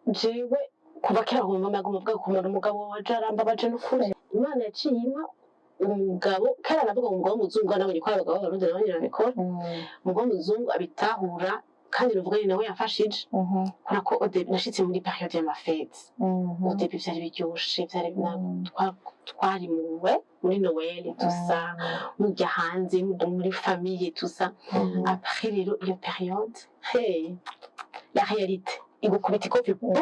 Jewe kuva kera nkumva naguma mvuga ukuntu umugabo waje arambabaje. N'ukuri Imana yaciye impa umugabo. Kera navuga ngo umugabo w'umuzungu, nabonye ko abagabo b'Abarundi nabo nyene babikora. Umugabo w'umuzungu abitahura, kandi nuvuga ni nawe yamfashije, kubera ko au début nashitse muri période y'ama fêtes. Au début vyari biryoshe, vyari twari muwe muri Noël, tout ça, mujya hanze, mujya muri famille, tout ça. Après rero iyo période, hey, la réalité igukubita ikofi, boum.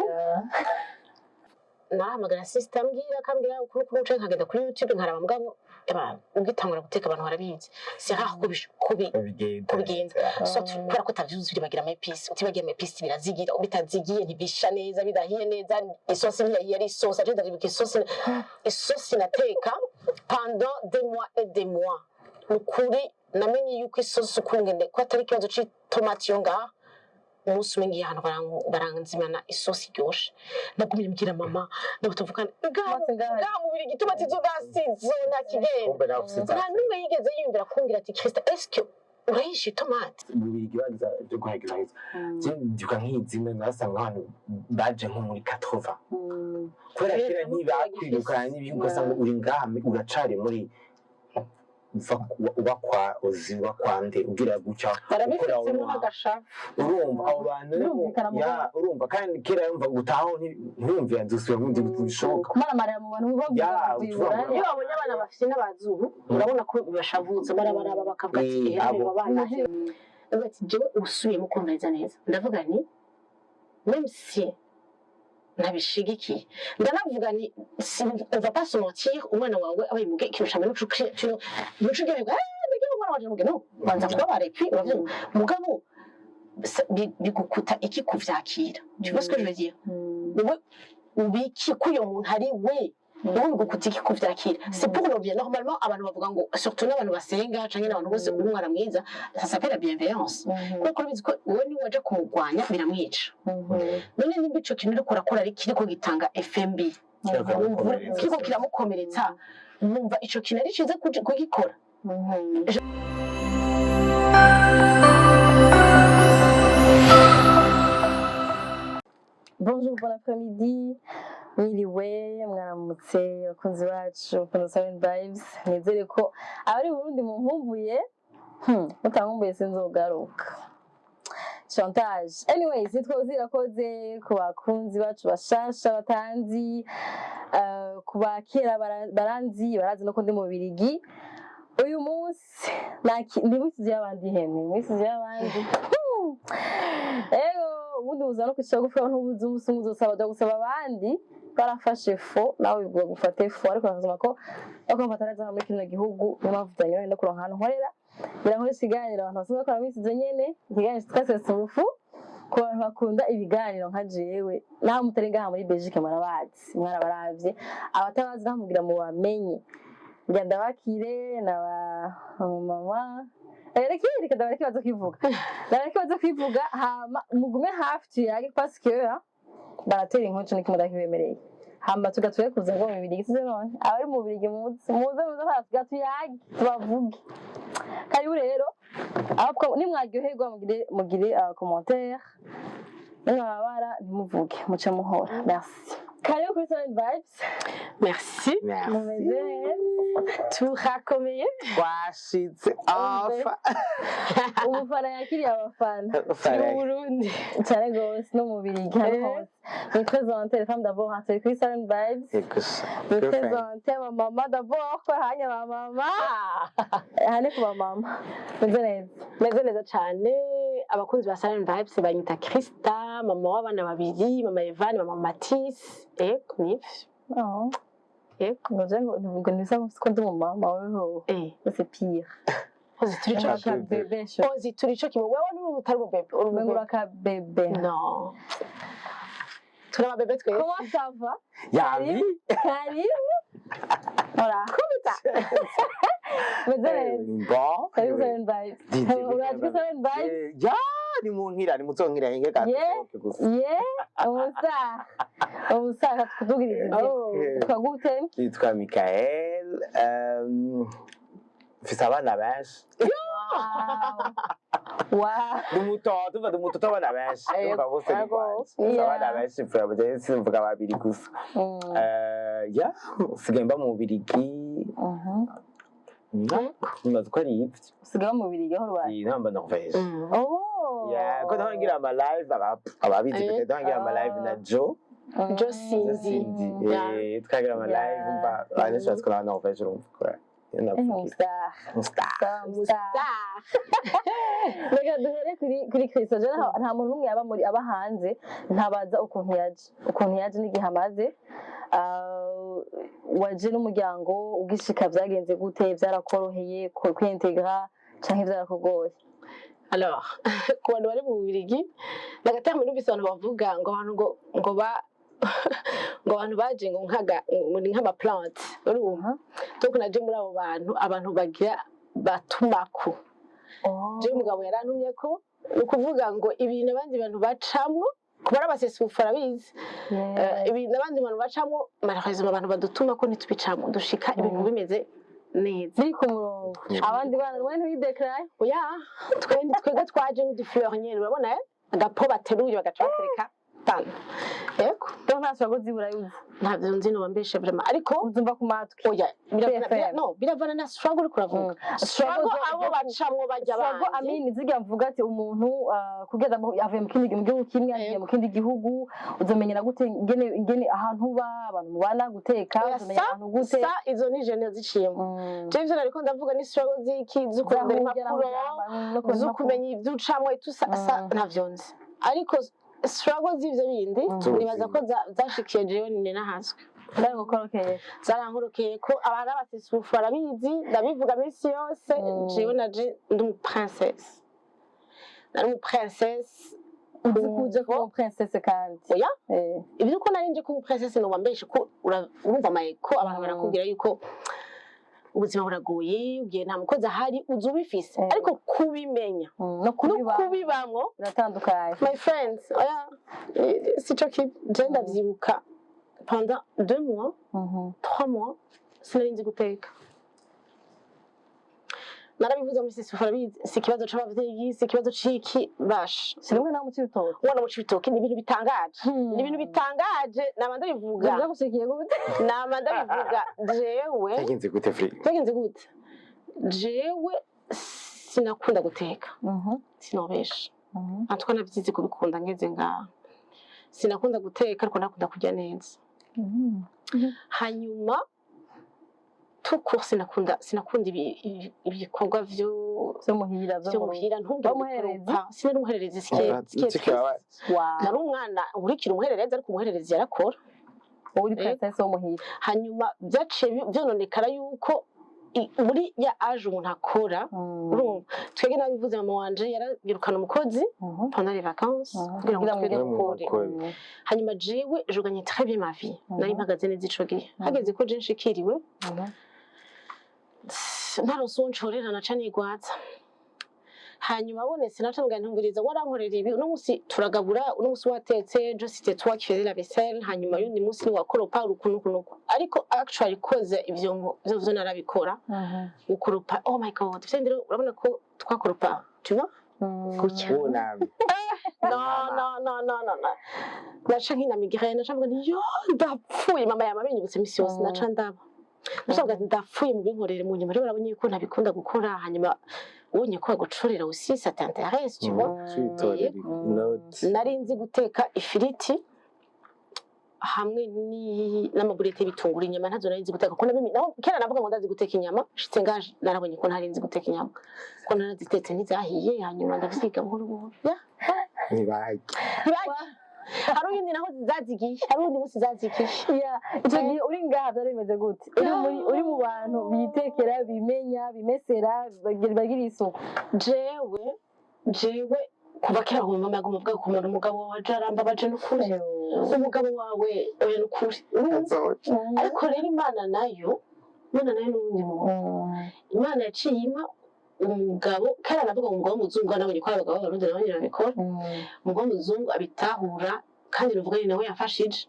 Nahamagara sister, ambwira, akambwira ukuntu ukuntu, canke nkagenda kuri YouTube nkaraba. Mugabo eba ugitangura guteka, abantu barabizi, c'est rare ko bigenda. Ko bigenda. Soit kubera ko utavyuzi, uribagira ama épices, utibagiye ama épices birazigira, bitazigiye ntibisha neza, bidahiye neza, isosi ntiyahiye ari isosi. Aje ndavyibuka isosi nateka pendant des mois et des mois. Nukuri namenye yuko isosi ukungene ko atari ikibazo c'itomati yo ngaha. Umunsi umwe ngiye ahantu baranzimana isosi iryoshe, nagumye mbwira mama nabo tuvukana ngaha Bose ngaha. Ngaha mu Birigi itomati zo ngasizo nta kigenda. Kumbe nawe ufise Nta n'umwe yigeze yiyumvira kumbwira ati: "Krista, eske urahisha itomati?" Mu Birigi bagiza ibyo guhagizaheza. Je ndibuka nk'izina narasanga abantu baje nko muri 80, kubera kera ntibakwirukana n'ibihugu, ugasanga uri ngaha uracari muri uba kwa uzi, uba kwa nde, ugira gutya ukora. Barabifitemo n'agashavu. Urumva abo bantu rero. Birumvikana mu Ya, urumva kandi kera yumva gutaho ntiwumve nzosubira mu gihugu, bishoboka. Kumaramarira mu bantu bavuga Ya, Iyo babonye abana bafite n'abazungu, urabona ko bibashavutse, barabaraba bakavuga ati: "Eh, abo bana." Ndavuga ati jewe usubiyemo kumviriza neza, ndavuga nti même si ntabishigikiye, ndanavuga nti on va pas se mentir, umwana wawe abaye muge, ikintu ca mbere nuco uryoherwa, ndagira umwana wanje muge, no banza kubabara, et puis uravyumva. Mugabo bigukuta iki kuvyakira? Tu vois ce que je veux dire? Wowe ubiki ko uyo muntu ari we, wowe bigukuta iki kuvyakira? C'est pour le bien. Normalement abantu bavuga ngo, surtout n'abantu basenga canke n'abantu bose, uri umwana mwiza, ça s'appelle la bienveillance, kuko urabizi ko wowe niwaja kumugwanya biramwica. None nimba ico kintu uriko urakora ari kiriko gitanga FMB, kiriko kiramukomeretsa, numva ico kintu ari ciza kugikora. Bonjour, bon après-midi, mwiriwe, mwaramutse abakunzi bacu, bakunzi Seven Vibes. Nizere ko abari mu Burundi munkumbuye, mutankumbuye sinzogaruka. Chantage. Anyways, nitwa Uzirakoze. Ku bakunzi bacu bashasha batanzi, ku bakera baranzi, barazi no ko ndi mu Birigi. Uyu munsi ndi muri studio y'abandi, hemwe muri studio y'abandi. Ego, ubundi buza no kwicara gufa ntubuze umunsi umwe uzosaba gusaba abandi barafashe fo, nawe biguha gufate fo, ariko bakazuma ko bakamfata neza muri kino gihugu. Niyo mpamvu byanyoroheye no kuronka ahantu nkorera, ngira nkore ikiganiro abantu basanzwe bakora muri studio nyene, ikiganiro cyitwa Sesa Ubufu. Ku bantu bakunda ibiganiro nka jewe, naho mutari ngaha muri Belgique murabazi, mwarabaravye, abatabazi naho mugira mubamenye. Ngira ndabakire naba mama, reka reka ndabareke baze kwivuga, ndabareke baze kwivuga, hama mugume hafi tuyage, parce que baratera inkuru nikimwe ndakibemereye, hama tugatuye kuza ngo mu Bubirigi size. None abari mu Bubirigi muze, muze, muze hasi tuyage, tubavuge. Karibu rero. Ahubwo nimwaryoherwa mugire commentaire, nimwababara ntimuvuge, muce muhora. Merci, karibu kuri Seven Vibes. Merci. Mumeze neza? Turakomeye. Twashitse afa. Umufana yakiriye abafana. Turi mu Burundi. Cyane gose, no mu Bubirigi hano hose. Mwiprésente les femmes d'abord, hein, c'est kuri Seven Vibes. Mwiprésente abamama d'abord, ko hanya abamama aha ni ku bamama. Meze neza? Meze neza cyane. Abakunzi ba Silent Vibes, banyita Krista, mama w'abana babiri, mama Evan, mama Matisse. Ego, nivyo. Oh. Ego. Ngo je ngo ntibisa ko ndi umumama weho. C'est pire. Ozi turi ico. Aka bébé. Ozi turi ico kimwe. Wewe ni utari mu bébé, uri Umengo mu bébé. Aka bébé. No, turi aba bébé twese. Comment ça va? Yabi. Karibu. Voilà. Kubita. Meze neza? Bon. Karibu Seven Vibes. Urazi ko Seven Vibes? Ya, ni munkira, ni muzonkira hinge Yeah. gusa. Ye, umusaza. Umusaza tukudugiriza izina. Oh. Twagute? Nitwa Michael, mfise abana benshi. Wow. Wa. Ndi umutoto, umva, ndi umutoto w'abana benshi. Urumva bose ni rwanje. Abana benshi vraiment, jewe simvuga babiri gusa. Ya, sigaye mba mu Bubirigi. Nibaza ko ari ivyo. Usigaye mu Bubirigi aho rubaye? Iyi namba Norvège. Oh. Yeah, ko ndahora ngira ama live, ababizi peut-être, ndahora ngira ama live na Joe. Joe Cindy. Cindy. Twagira ama live, umva, abantu benshi bazi ko naba Norvège, urumva ko navugira. Umustar. Umustar. Umustar. Reka duhere kuri Kristo. Je nta muntu n'umwe yaba muri aba hanze ntabaza ukuntu yaje n'igihe amaze. Ah, waje n'umuryango, ugishika byagenze gute? Byarakoroheye kwintegra canke byarakugoye? Alors, ku bantu bari mu Bubirigi, nagaterme numvise abantu bavuga ngo abantu ngo ba ngo abantu baje ngo nkaga ngo ni nk'ama plante, urumva? Donc naje muri abo bantu, abantu bagira batumako. Jewe umugabo yarantumye ko, ni ukuvuga ngo ibintu abandi bantu bacamwo, kuba ari abasesufu arabizi. Ibintu abandi bantu bacamwo, malheureusement abantu badutuma ko ntitubicamwo, dushika ibintu bimeze neza. Biri ku murongo, abandi bana mwe ntibidekaraye. Oya, twe twebwe twaje nk'udu fleur nyene, urabona, agapo bateruye bagaca batereka tano, yego. Donc nta struggle zibura yuzi? Ntabyo nzi, noba mbeshe vraiment, ariko uzumva ku matwi. Oya, biravana. PFM. No, biravana na struggle uriko uravuga. Struggle abo bacamwo bajya struggle bandi. Amini zirya mvuga ati umuntu kugeza avuye mu kindi mu gihugu kimwe agiye mu kindi gihugu, uzomenyera gute ingene ahantu uba, abantu mubana, guteka? Oya, uzomenyera ahantu gute? Sa izo ni gene ziciyemo. Jewe ivyo nariko ndavuga ni struggle ziki, zo kurondera impapuro, zo kumenya ibyo ucamwo et tout ça, ça ntavyo nzi, ariko struggle z'ivyo bindi nibaza ko zashikiye jewe ni nahazwe. Ndagukorokeye. Zarankorokeye ko abantu b'abasesufu barabizi, ndabivuga minsi yose. Jewe naje ndi umu princesse, nari umu princesse. Uzi ko uje kuba princesse kandi? Oya. Ibyo uko nari nje kuba princesse, noba mbeshe ko urumva amayeko abantu barakubwira yuko ubuzima buragoye, ugiye nta mukozi ahari, uzi ubifise, ariko kubimenya no no kubiba kubibamwo biratandukanye. My friends, oya, sico ki je ndavyibuka pendant 2 mois, 3 mois sinari nzi guteka. Narabivuze muri sisi, barabizi. Si ikibazo c'abavyeyi, si ikibazo c'iki basha. Si rimwe nawe mu Cibitoke. Umwana mu Cibitoke ni ibintu bitangaje, ni ibintu bitangaje, nama ndabivuga. Byagushikiye gute? Nama ndabivuga jewe. Byagenze gute, Fri? Byagenze gute? Jewe sinakunda guteka, sinobesha. Antwa navyize kubikunda ngeze ngaha. Sinakunda guteka, ariko nakunda kurya neza. Hanyuma tout court sinakunda ibikorwa vyo vyo muhira, vyo vyo mu rugo. muhira, ntumbwire. W'umuhererezi? Gukoropa, sinari umuhererezi, sikiye. Wow. Nari umwana nkurikira umuhererezi, ariko umuhererezi yarakora. Wowe uri princesse wo muhira. Hanyuma byaciye vyononekara yuko muri ya âge umuntu akora, urumva, twebwe nabivuze, mama wanje yarabirukana umukozi pendant les vacances kugira ngo Kugira ngo twebwe mugere dukore. Mukore. Hanyuma jewe je gagnais très bien ma vie, nari mpagaze neza ico gihe. Hageze ko je nshikiriwe, ntaronse uwo nshorera, naca nigwaza. Hanyuma abonetse, naca mubwira ntumviriza, warankorera ibi, uno munsi turagabura, uno munsi watetse ejo c'était toi qui faisais la vaisselle, hanyuma yundi munsi ni wakoropa uku nuku nuku. Ariko actually koze ivyo ngo vyo narabikora, gukoropa, oh my God, ivyo ndero, urabona ko twakoropa, tu vois, gutya. Wunamye. No, no, no, no, no, no, naca nkina migraine, naca mvuga nti yo ndapfuye, mama yama abinyibutsa imisi yose. Naca ndaba, naca mvuga nti ndapfuye, mu binkorere. Mu nyuma rero barabonye yuko ntabikunda gukora, hanyuma ubonye ko bagucorera aussi, ça t'intéresse, tu vois. Twitorera inoti. Nari nzi guteka ifiriti hamwe n'amaburete y'ibitunguru. Inyama ntazo nari nzi guteka, kuko naho kera navuga ngo ndazi guteka inyama, shitse ngaje narabonye ko ntari nzi guteka inyama, ko narazitetse ntizahiye. Hanyuma ndavyiga buhoro buhoro. Yeah. Ntibajye. Ntibajye. Hari uyundi naho zazigiye, hari uwundi munsi zazigiye. Yeah, icyo gihe uri ngaha byari bimeze gute? Uri mu bantu bitekera, bimenya, bimesera, bagira isuku? Jewe kuva kera wumva mama uvuga kumara umugabo wawe arambabaje, n'ukuri umugabo wawe, oya, n'ukuri. Ariko rero Imana nayo n'uwundi muntu. Imana yaciye impa umugabo, kera navuga ngo umugabo w'umuzungu, nabonye ko abagabo b'abarundi nabo nyine babikora, umugabo w'umuzungu abitahura. Kandi nuvuga ni nawe yamfashije,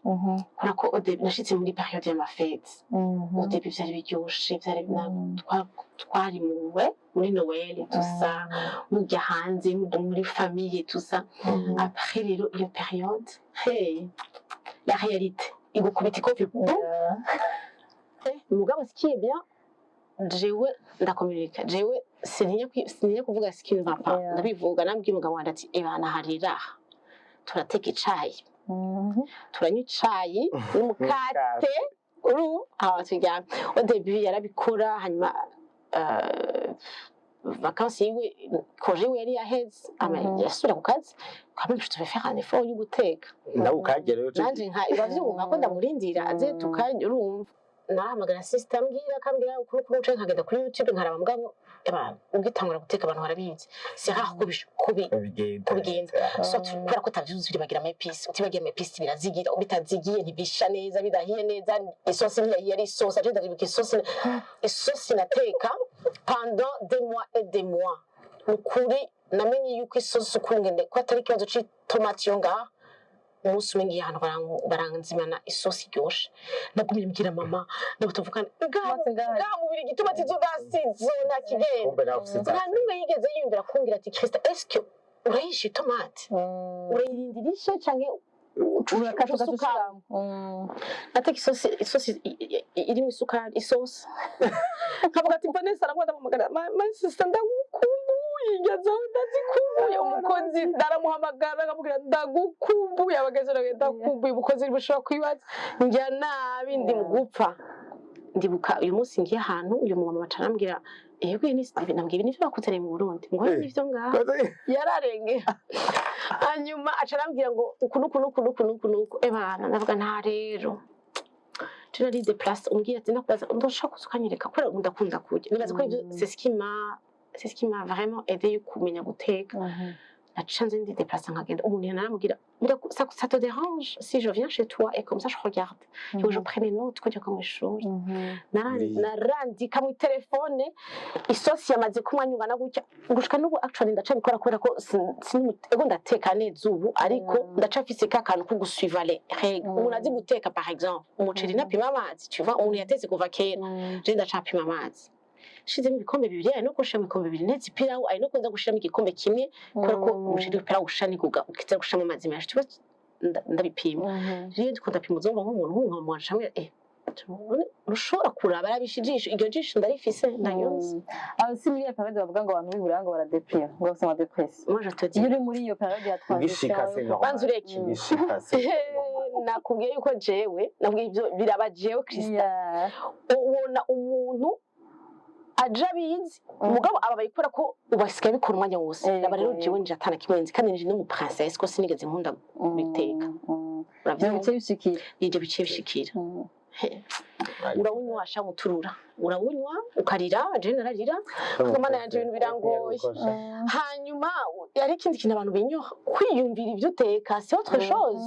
kubera ko au début nashitse muri période y'ama fêtes. Au début vyari biryoshe, vyari twari muwe muri Noël, tout ça, mujya hanze, mujya muri famille, tout ça. Après rero iyo période, hey, la réalité igukubita ikofi, boum. Mugabo ce qui est bien, jewe ndakomunika, jewe sintinya kuvuga ce qui ne va pas. Ndabivuga, nabwiye umugabo wanje ati: "Ebana, harira aha turateka icayi, turanywa icayi n'umukate uru aho turyamye." Au début yarabikora, hanyuma vacances yiwe, congé yiwe yari yaheze, ama yasubira ku kazi. Quand même je devais faire un effort yo guteka. Nawe ukagera rero. Nanje nka uravyumva ko ndamurindira aze tukajya. Urumva, nahamagara sister, ambwira, akambwira ukuntu ukuntu, canke nkagenda kuri YouTube nkaraba. Mugabo eba ugitangura guteka, abantu barabizi, c'est rare ko bigenda. Kubigenza so kubera ko utavyuzi, uribagira ama épices, utibagiye ama épices birazigira, bitazigiye ntibisha neza, bidahiye neza, isosi ntiyahiye ari isosi. Aje ndaribuka isosi nateka pendant des mois et des mois. Nukuri namenye yuko isosi ukungene ko atari ikibazo c'itomati yo ngaha. Umunsi umwe ngiye ahantu baranzimana isosi iryoshe, nagumye mbwira mama nabo tuvugana ngaha Tomate ngaha. Ngaha mu Birigi itomati zo ngasizo nta kigenda. Kumbe nawe ufise Nta n'umwe yigeze yiyumvira kumbwira ati: "Krista, eske urahisha itomate, urayirindira ishe canke Urakata usuka?" ugasukamo. Nateka isosi irimo isukari, isosi nkavuga ati Vanessa arankunda, ndamuhamagara: "My sister, ndagukumbuye, ngezeho ndazikumbuye." Umukozi ndaramuhamagara nkamubwira: "Ndagukumbuye." Abagenzi baravuga: "Ndakumbuye umukozi." Bushobora kwibaza njya nabi, ndi mu gupfa. Ndibuka uyu munsi ngiye ahantu, uyu mumama baca arambwira: "Yego, ni nambwiye ibi nivyo bakuzaniye mu Burundi?" Ngo nivyo ngaha yararengera. Hanyuma aca arambwira ngo uku nuku nuku nuku nuku nuku. Ebana, ndavuga nta rero je nari déplacé, umbwira ati ndakubaza, ndashaka kuza ukanyereka kubera ndakunda kurya. Nibaza ko ivyo c'est ce qui m'a vraiment aidé yo kumenya guteka. Naca nze ndi déplacé, nkagenda, umuntu naramubwira: "Ça te dérange si je viens chez toi et comme ça je regarde?" Et je prenais note kujya ko mw'ishuri. Narandika mu telefone isosi yamaze kumwanya ungana gutya. Gushika n'ubu actually ndacabikora, kubera ko ego ndateka neza ubu, ariko ndacafise ka kantu ko gusuiva les règles. Umuntu azi guteka, par exemple umuceri, napima amazi, tu vois, umuntu yatetse kuva kera. Je ndacapima amazi, shizemo ibikombe 2, ari no gushiramo ibikombe 2. Ntetse ipirawu, ari no kuza gushiramo igikombe kimwe, kubera ko umuceri w'ipirawu usha nikuga ukiza gushiramo amazi menshi, tu vois, ndabipima. Rero ndiko ndapima, uzumva nk'umuntu w'umwamwaje hamwe ntushobora kuraba, arabisha ijisho, iryo jisho ndarifise, ndanyuze. Aho si muri iyo période bavuga ngo abantu b'i ngo baradéprime, ngo bafite ama dépression? Moi je te dis Iyo uri muri iyo période ya Ugishika transition. C'est normal. Banza ureke. Ugishika c'est Nakubwiye yuko jewe nakubwiye ibyo biraba jewe Krista. Ubona umuntu aje abizi, mugabo aba bayikora ko ubasigaye bikora umwanya wose. Aba rero jewe nje atana kimwe nzi, kandi nje no mu princesse ko sinigeze nkunda biteka. Uravyumva? Bice bishikira. Nivyo bice bishikira. Urawunywa washa muturura, urawunywa ukarira. Je nararira kuko Mana yanje ibintu birangoye. Hanyuma hari ikindi kintu abantu binyoha: kwiyumvira ibyo uteka, c'est autre chose.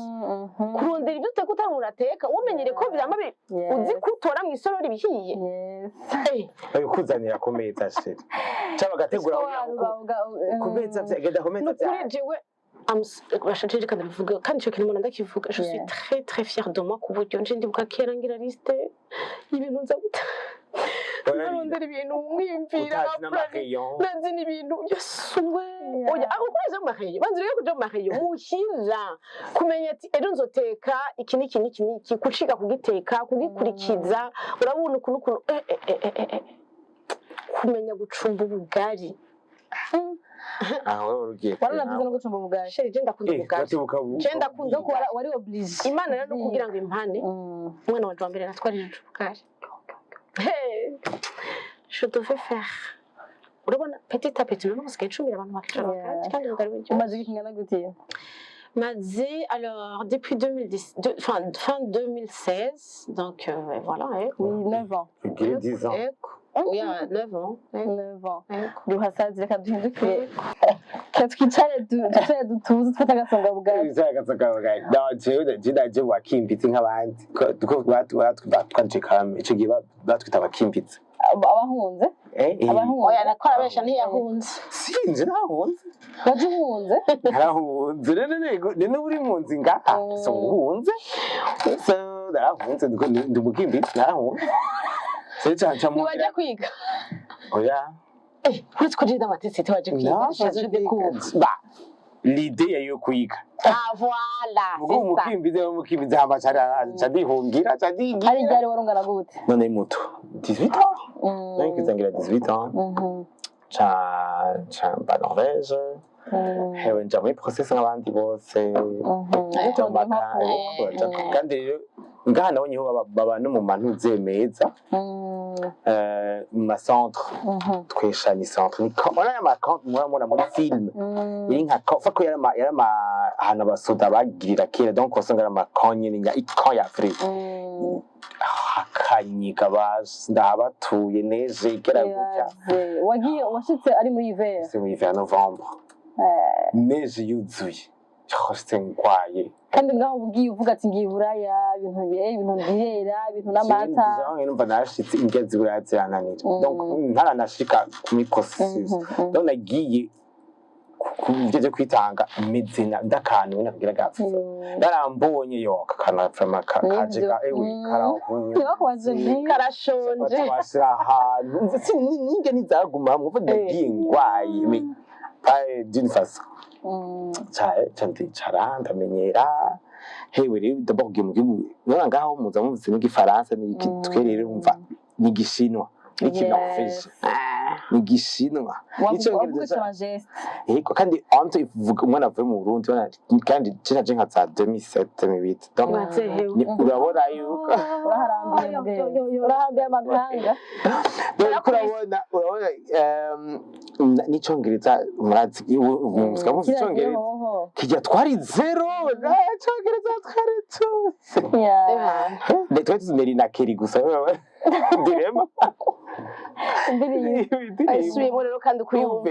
Kurondera ibyo uteka utari urateka, umenyere ko vyama uzi ko utora mu isorori bihiye. Babikuzanira ku meza, chérie, cyangwa bagategura ku meza, genda ku meza. Nukuri jewe bashaje, reka ndabivuga, kandi ico kintu mbona ndakivuga, je suis très très fière de moi, ku buryo nje ndibuka kera ngira liste y'ibintu nza guta, nkarondera ibintu mwiyumvira. Utazi n'ama rayon. Nazi n'ibintu, yesu we. Oya, aho kuza mu ma rayon, banza rero kuja mu ma rayon muhira, kumenya ati ejo nzoteka iki n'iki n'iki n'iki, kuciga kugiteka, kugikurikiza, urabona ukuntu ukuntu kumenya gucumba ubugari. Aho wari ugiye. Waranavuze no gucumba ubugari. Chérie, je ndakunda ubugari. Batibuka. Je ndakunda. Donc wari obligé. Imana rero no kugira ngo impane, umwana wanje wa mbere natwarije ubugari. Hey, je devais faire, urabona, petit à petit. None usigaye ncumira abantu bakicara bakarya, kandi ubugari buryoshye. Umaze igihe kingana gute? Maze, alors, depuis 2010, fin, fin 2016, donc voilà. Eh, Oui, 9 ans. Ugire 10 ans. Ego. Oui, 9 ans. Ego. 9 ans. Ego. Duhasazi, reka duhindukire. Reka twicare twicare dutuze, dufate agasonga bugari. Jewe naje wakimbitse nk'abandi, ko batwaje kame ico gihe batwita abakimbitse. Abahunze. Abahunze. Oya, nakora abesha, ntiyahunze. Sinzi, nahunze. Waje uhunze? Narahunze rero, rero uri mu nzi ngaha, so uhunze, so narahunze, ndi umukimbizi, narahunze. So ca mu Ntiwajya kwiga? Oya. Eh, uretse ko jida amatetse waje kwiga. No, je découvre. Ba, l'idée yo kwiga. Ah, voilà. Ubwo C'est ça. umukimbizi, umukimbizi, hama ca ndihungira, ca ndigira. Hari ryari? Warungana gute? None muto, 18 ans. Nari kizangira 18 ans. Ca mba Norvège. Hewe, nja muri process nk'abandi bose. Ariko Nja mu impapuro. Kandi rero ngaha nabonye ho baba no mu mantuze meza, mu ma centre. Twesha ni centre, ni camp, aya ma camp murabona muri film. Iri nka camp fa ko yari ama ahantu abasoda bagirira kera, donc wasanga ari ama camp nyene, nya camp ya Afrique. Hakanyika basi, ndahabatuye, neje igera gutya. Ibaze. Wagiye, washitse ari muri hiver? C'est mu hiver, novembre, neje yuzuye, shitse ngwaye. Kandi ngaho ugiye uvuga ati ngiye Buraya, ibintu ibintu birera, ibintu n'amata. Jewe numva narashitse, indya zibura zirananira. Donc ntaranashika muri processus. Donc nagiye ku byo byo kwitanga meze ndakantu nakagira gapfa. Barambonye yo kakana vraiment kaje ka ewe karahuye. Ntibakubaze nti Karashonje. Batwashira ahantu. Umva, si ninge ntizagumamwo, umva, ndagiye ngwaye, mais pas d'une façon. Ca ndicara, ndamenyera. Hewe rero, d'abord ugiye mu gihugu none ngaho muza muvuze n'igifaransa n'iki. Twe rero umva n'igishinwa n'ikinorvege, n'igishinwa n'icongereza. Wavuga ama geste. Yego, kandi entre ivuga umwana avuye mu Burundi kandi je nka za 2007, 2008, donc Mwazehewe. Urabona yuko Uraharambiye mugenzi, urahambiye amaganga. Donc urabona n'icongereza murazi musiga muzi icongereza. Hoho. Kijya twari zéro, nta congereza twari tuzi. Twari tuzi Meri na Keri gusa, direma. Indirimbo. Ayisubiyemo rero kandi ukuyumva.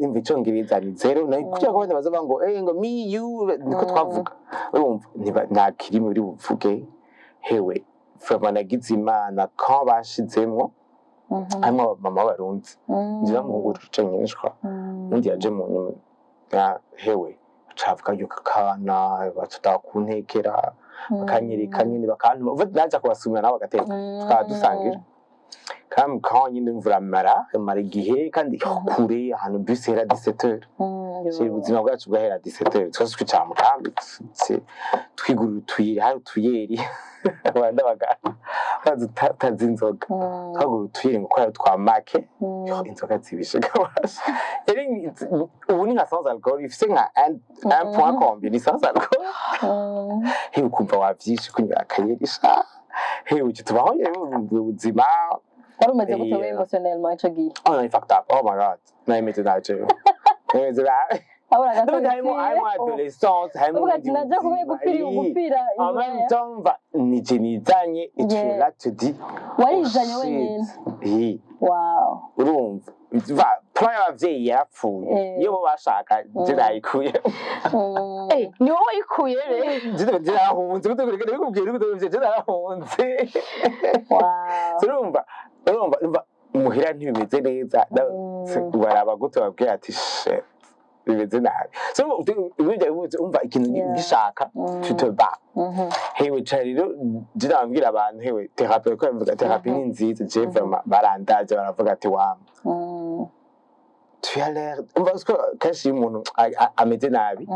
Umva, icongereza ni zéro na kugira ngo abandi baza bavuga ngo ngo me, you, niko twavuga. Urumva nta kirimi uri buvuge. Hewe, vraiment nagize Imana ko bashizemwo harimo abamama b'Abarundi, ngira muhungu cenyine shwa, undi yaje mu nyuma ya. Hewe, cavuga yuko akana baca kuntekera, bakanyereka nyine, bakantuma uva naja kubasumira, nabo bagateka, tukaba dusangira. Kandi quand nyine imvura mara igihe, kandi kure ahantu bus ihera 17 heures. C'est ubuzima bwacu bwahera 17 heures, twese twicara mu kambi, twigurira utuyeri, hari utuyeri abandi bagana bazi utazi inzoga, twagura utuyeri ngo kubera twa make. Yo, inzoga zibishe kabasha. Yari ubu ni nka sans alcool, ifise nka un point combien, ni sans alcool. Hewe, ukumva wavyishe kunywa akayeri sha. Hewe, uca tubaho rero ubuzima. Wari umeze gute we émotionnellement ico gihe? Oh, ni fucked up, oh my God, nari nabi jewe, nameze nabi. Habura gato. Donc harimo adolescence, harimo uvuga ati ubundi naje kubera buzima. gupfira gupfira En même temps mva nije nizanye et tu es là, tu dis warizanye oh, shit. wenyine. Eh, wow. Urumva va plan y'abavyeyi yarapfuye. Iyo bo bashaka je nayikuye. Eh, ni wowe wayikuye rero? Je narahunze, bikubwira je narahunze. Wow. Urumva muhira ntibimeze neza. Baraba gute babwira ati shit, bimeze nabi. So umva ikintu gishaka, tu te bats. Hewe, ca rero je nababwira abantu, hewe, thérapie, ko bavuga thérapie ni nziza, je vraiment barandaje, baravuga ati wama tu as l'air, umva ko kenshi iyo umuntu ameze nabi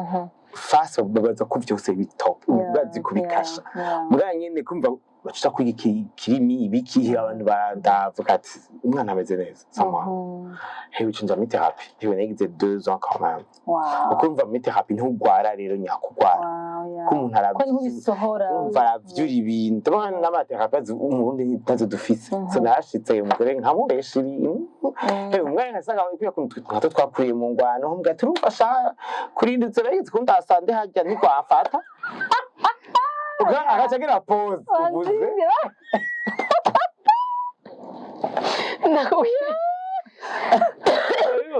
face, babaza ko vyose bitop, bazi kubikasha. Mugabo nyene kumva baca kwiga ikirimi ibiki, abantu barandavuga ati umwana ameze neza somehow. Hewe, ucinja muri thérapie. Hewe, nagize 2 ans quand même. Kuko umva muri thérapie ntugwara rero nyakugwara. Ko umuntu ko niho aravyura, ubisohora. Umva aravyura ibintu. Ndabona n'amathérapeute umurundi ntazo dufise. So narashitse, uyu mugore nkamuresha ibintu. Hewe, umwana nkasanga kubera ukuntu nka twakuriye mu ngwano, nkamubwira ati urumva sha, kurindutse bageze kundasande harya ntigwafata. Ubwo agaca agira pause uvuze. Wanzibira. Nakubwiye.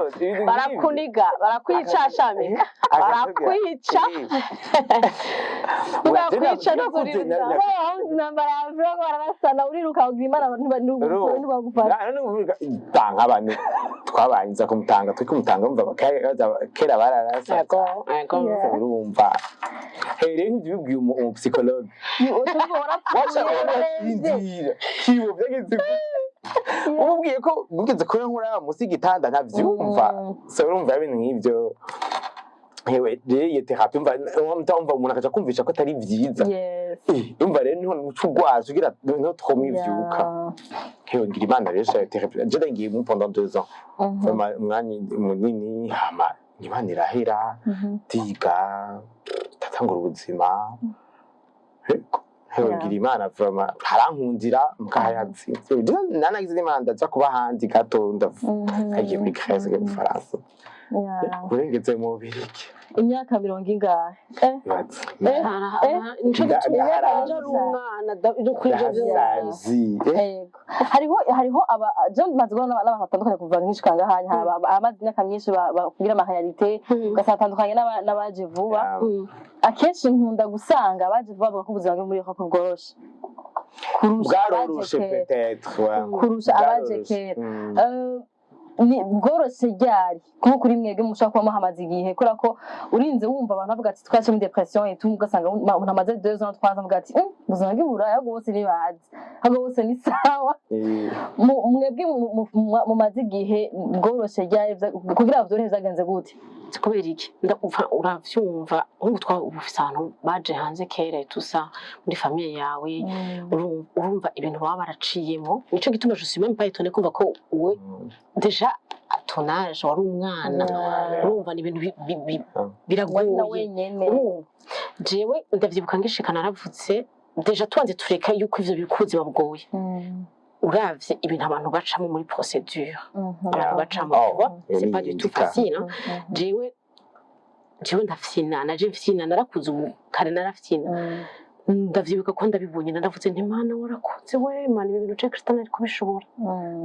Ibintu nk'ivyo. Barakuniga, barakwicashamika, barakwica. Bakwica n'ukuriza. Wowe intambara ya Afurika bararasana, uriruka ugira Imana ntibagufata. Nk'abantu twabanza kumutanga, turi kumutanga, umva kera bararasa. Yego. Urumva rero nk'ibyo ubibwiye umupsychologue, waca urasinzira kibo byagenze gute? Umubwiye ko mugeze kuri nkura munsi y'igitanda ntavyumva. So urumva ibintu nk'ibyo, hewe rero iyo thérapie, umva umuntu akaja kumvisha ko atari vyiza. Umva rero niho uca ugwaza ugira niho trauma ivyuka. Hewe ngira Imana rero shayo thérapie je ndagiye mu pendant 2 ans, vraiment umwanya munini, hama Imana irahera, ndiga, ndatangura ubuzima. Ego, hewe ngira Imana vraiment harankundira mukahayazi nanagize Imana ndaja kuba ahandi gato, ndagiye muri Grèce, ngiye mu Bufaransa, urengeze mu Bubirigi. Imyaka mirongo ingahe? Ibaze. Nico gituma Ndaharanze. ejo ari umwana no kuri ivyo vyose. Ndahasazi, eh. Yego, hariho aba je maze kubona n'abantu batandukanye kuva nkishika ngaha, hari abamaze imyaka myinshi bakugira ama réalité, ugasanga atandukanye n'abaje vuba. Akenshi nkunda gusanga abaje vuba bavuga ko ubuzima bwo muri Europe bworoshe kurusha abaje Bwaroroshe kera. Peut-être, ouais. Kurusha abaje Bwaroroshe. kera. Mm. Ni bworoshe ryari kuko kuri mwebwe mushobora kuba muhamaze igihe? Kubera ko urinze wumva abantu bavuga ati twaje muri dépression et tout, ugasanga umuntu amaze 2 ans, 3 ans avuga ati "Ubuzima bw'i Buraya ahubwo bose ntibazi, ahubwo bose ni sawa." Mwebwe mumaze igihe, bworoshe ryari? Kugira ngo vyorohe vyagenze gute? Kubera iki? Ndumva uravyumva nk'ubu uba ufise abantu baje hanze kera tusa muri famille yawe, urumva ibintu baba baraciyemo. Nico gituma je suis même pas étonnée kumva ko we déjà à ton âge wari umwana, urumva ni ibintu Wari na biragoye. wenyene. Urumva jewe ndavyibuka ngishika naravutse déjà, tubanze tureka yuko ivyo biri ubuzima bugoye, uravye ibintu abantu bacamo muri procédure, abantu bacamo, Oh, tu vois, c'est pas du tout indika. facile, hein. Jewe ndafyina, naje mfyina, narakuze ubu kare narafyina. Ndavyibuka ko ndabibonye naravuze nti: "Mana warakoze we Mana, ibi bintu je Christian nari kubishobora?"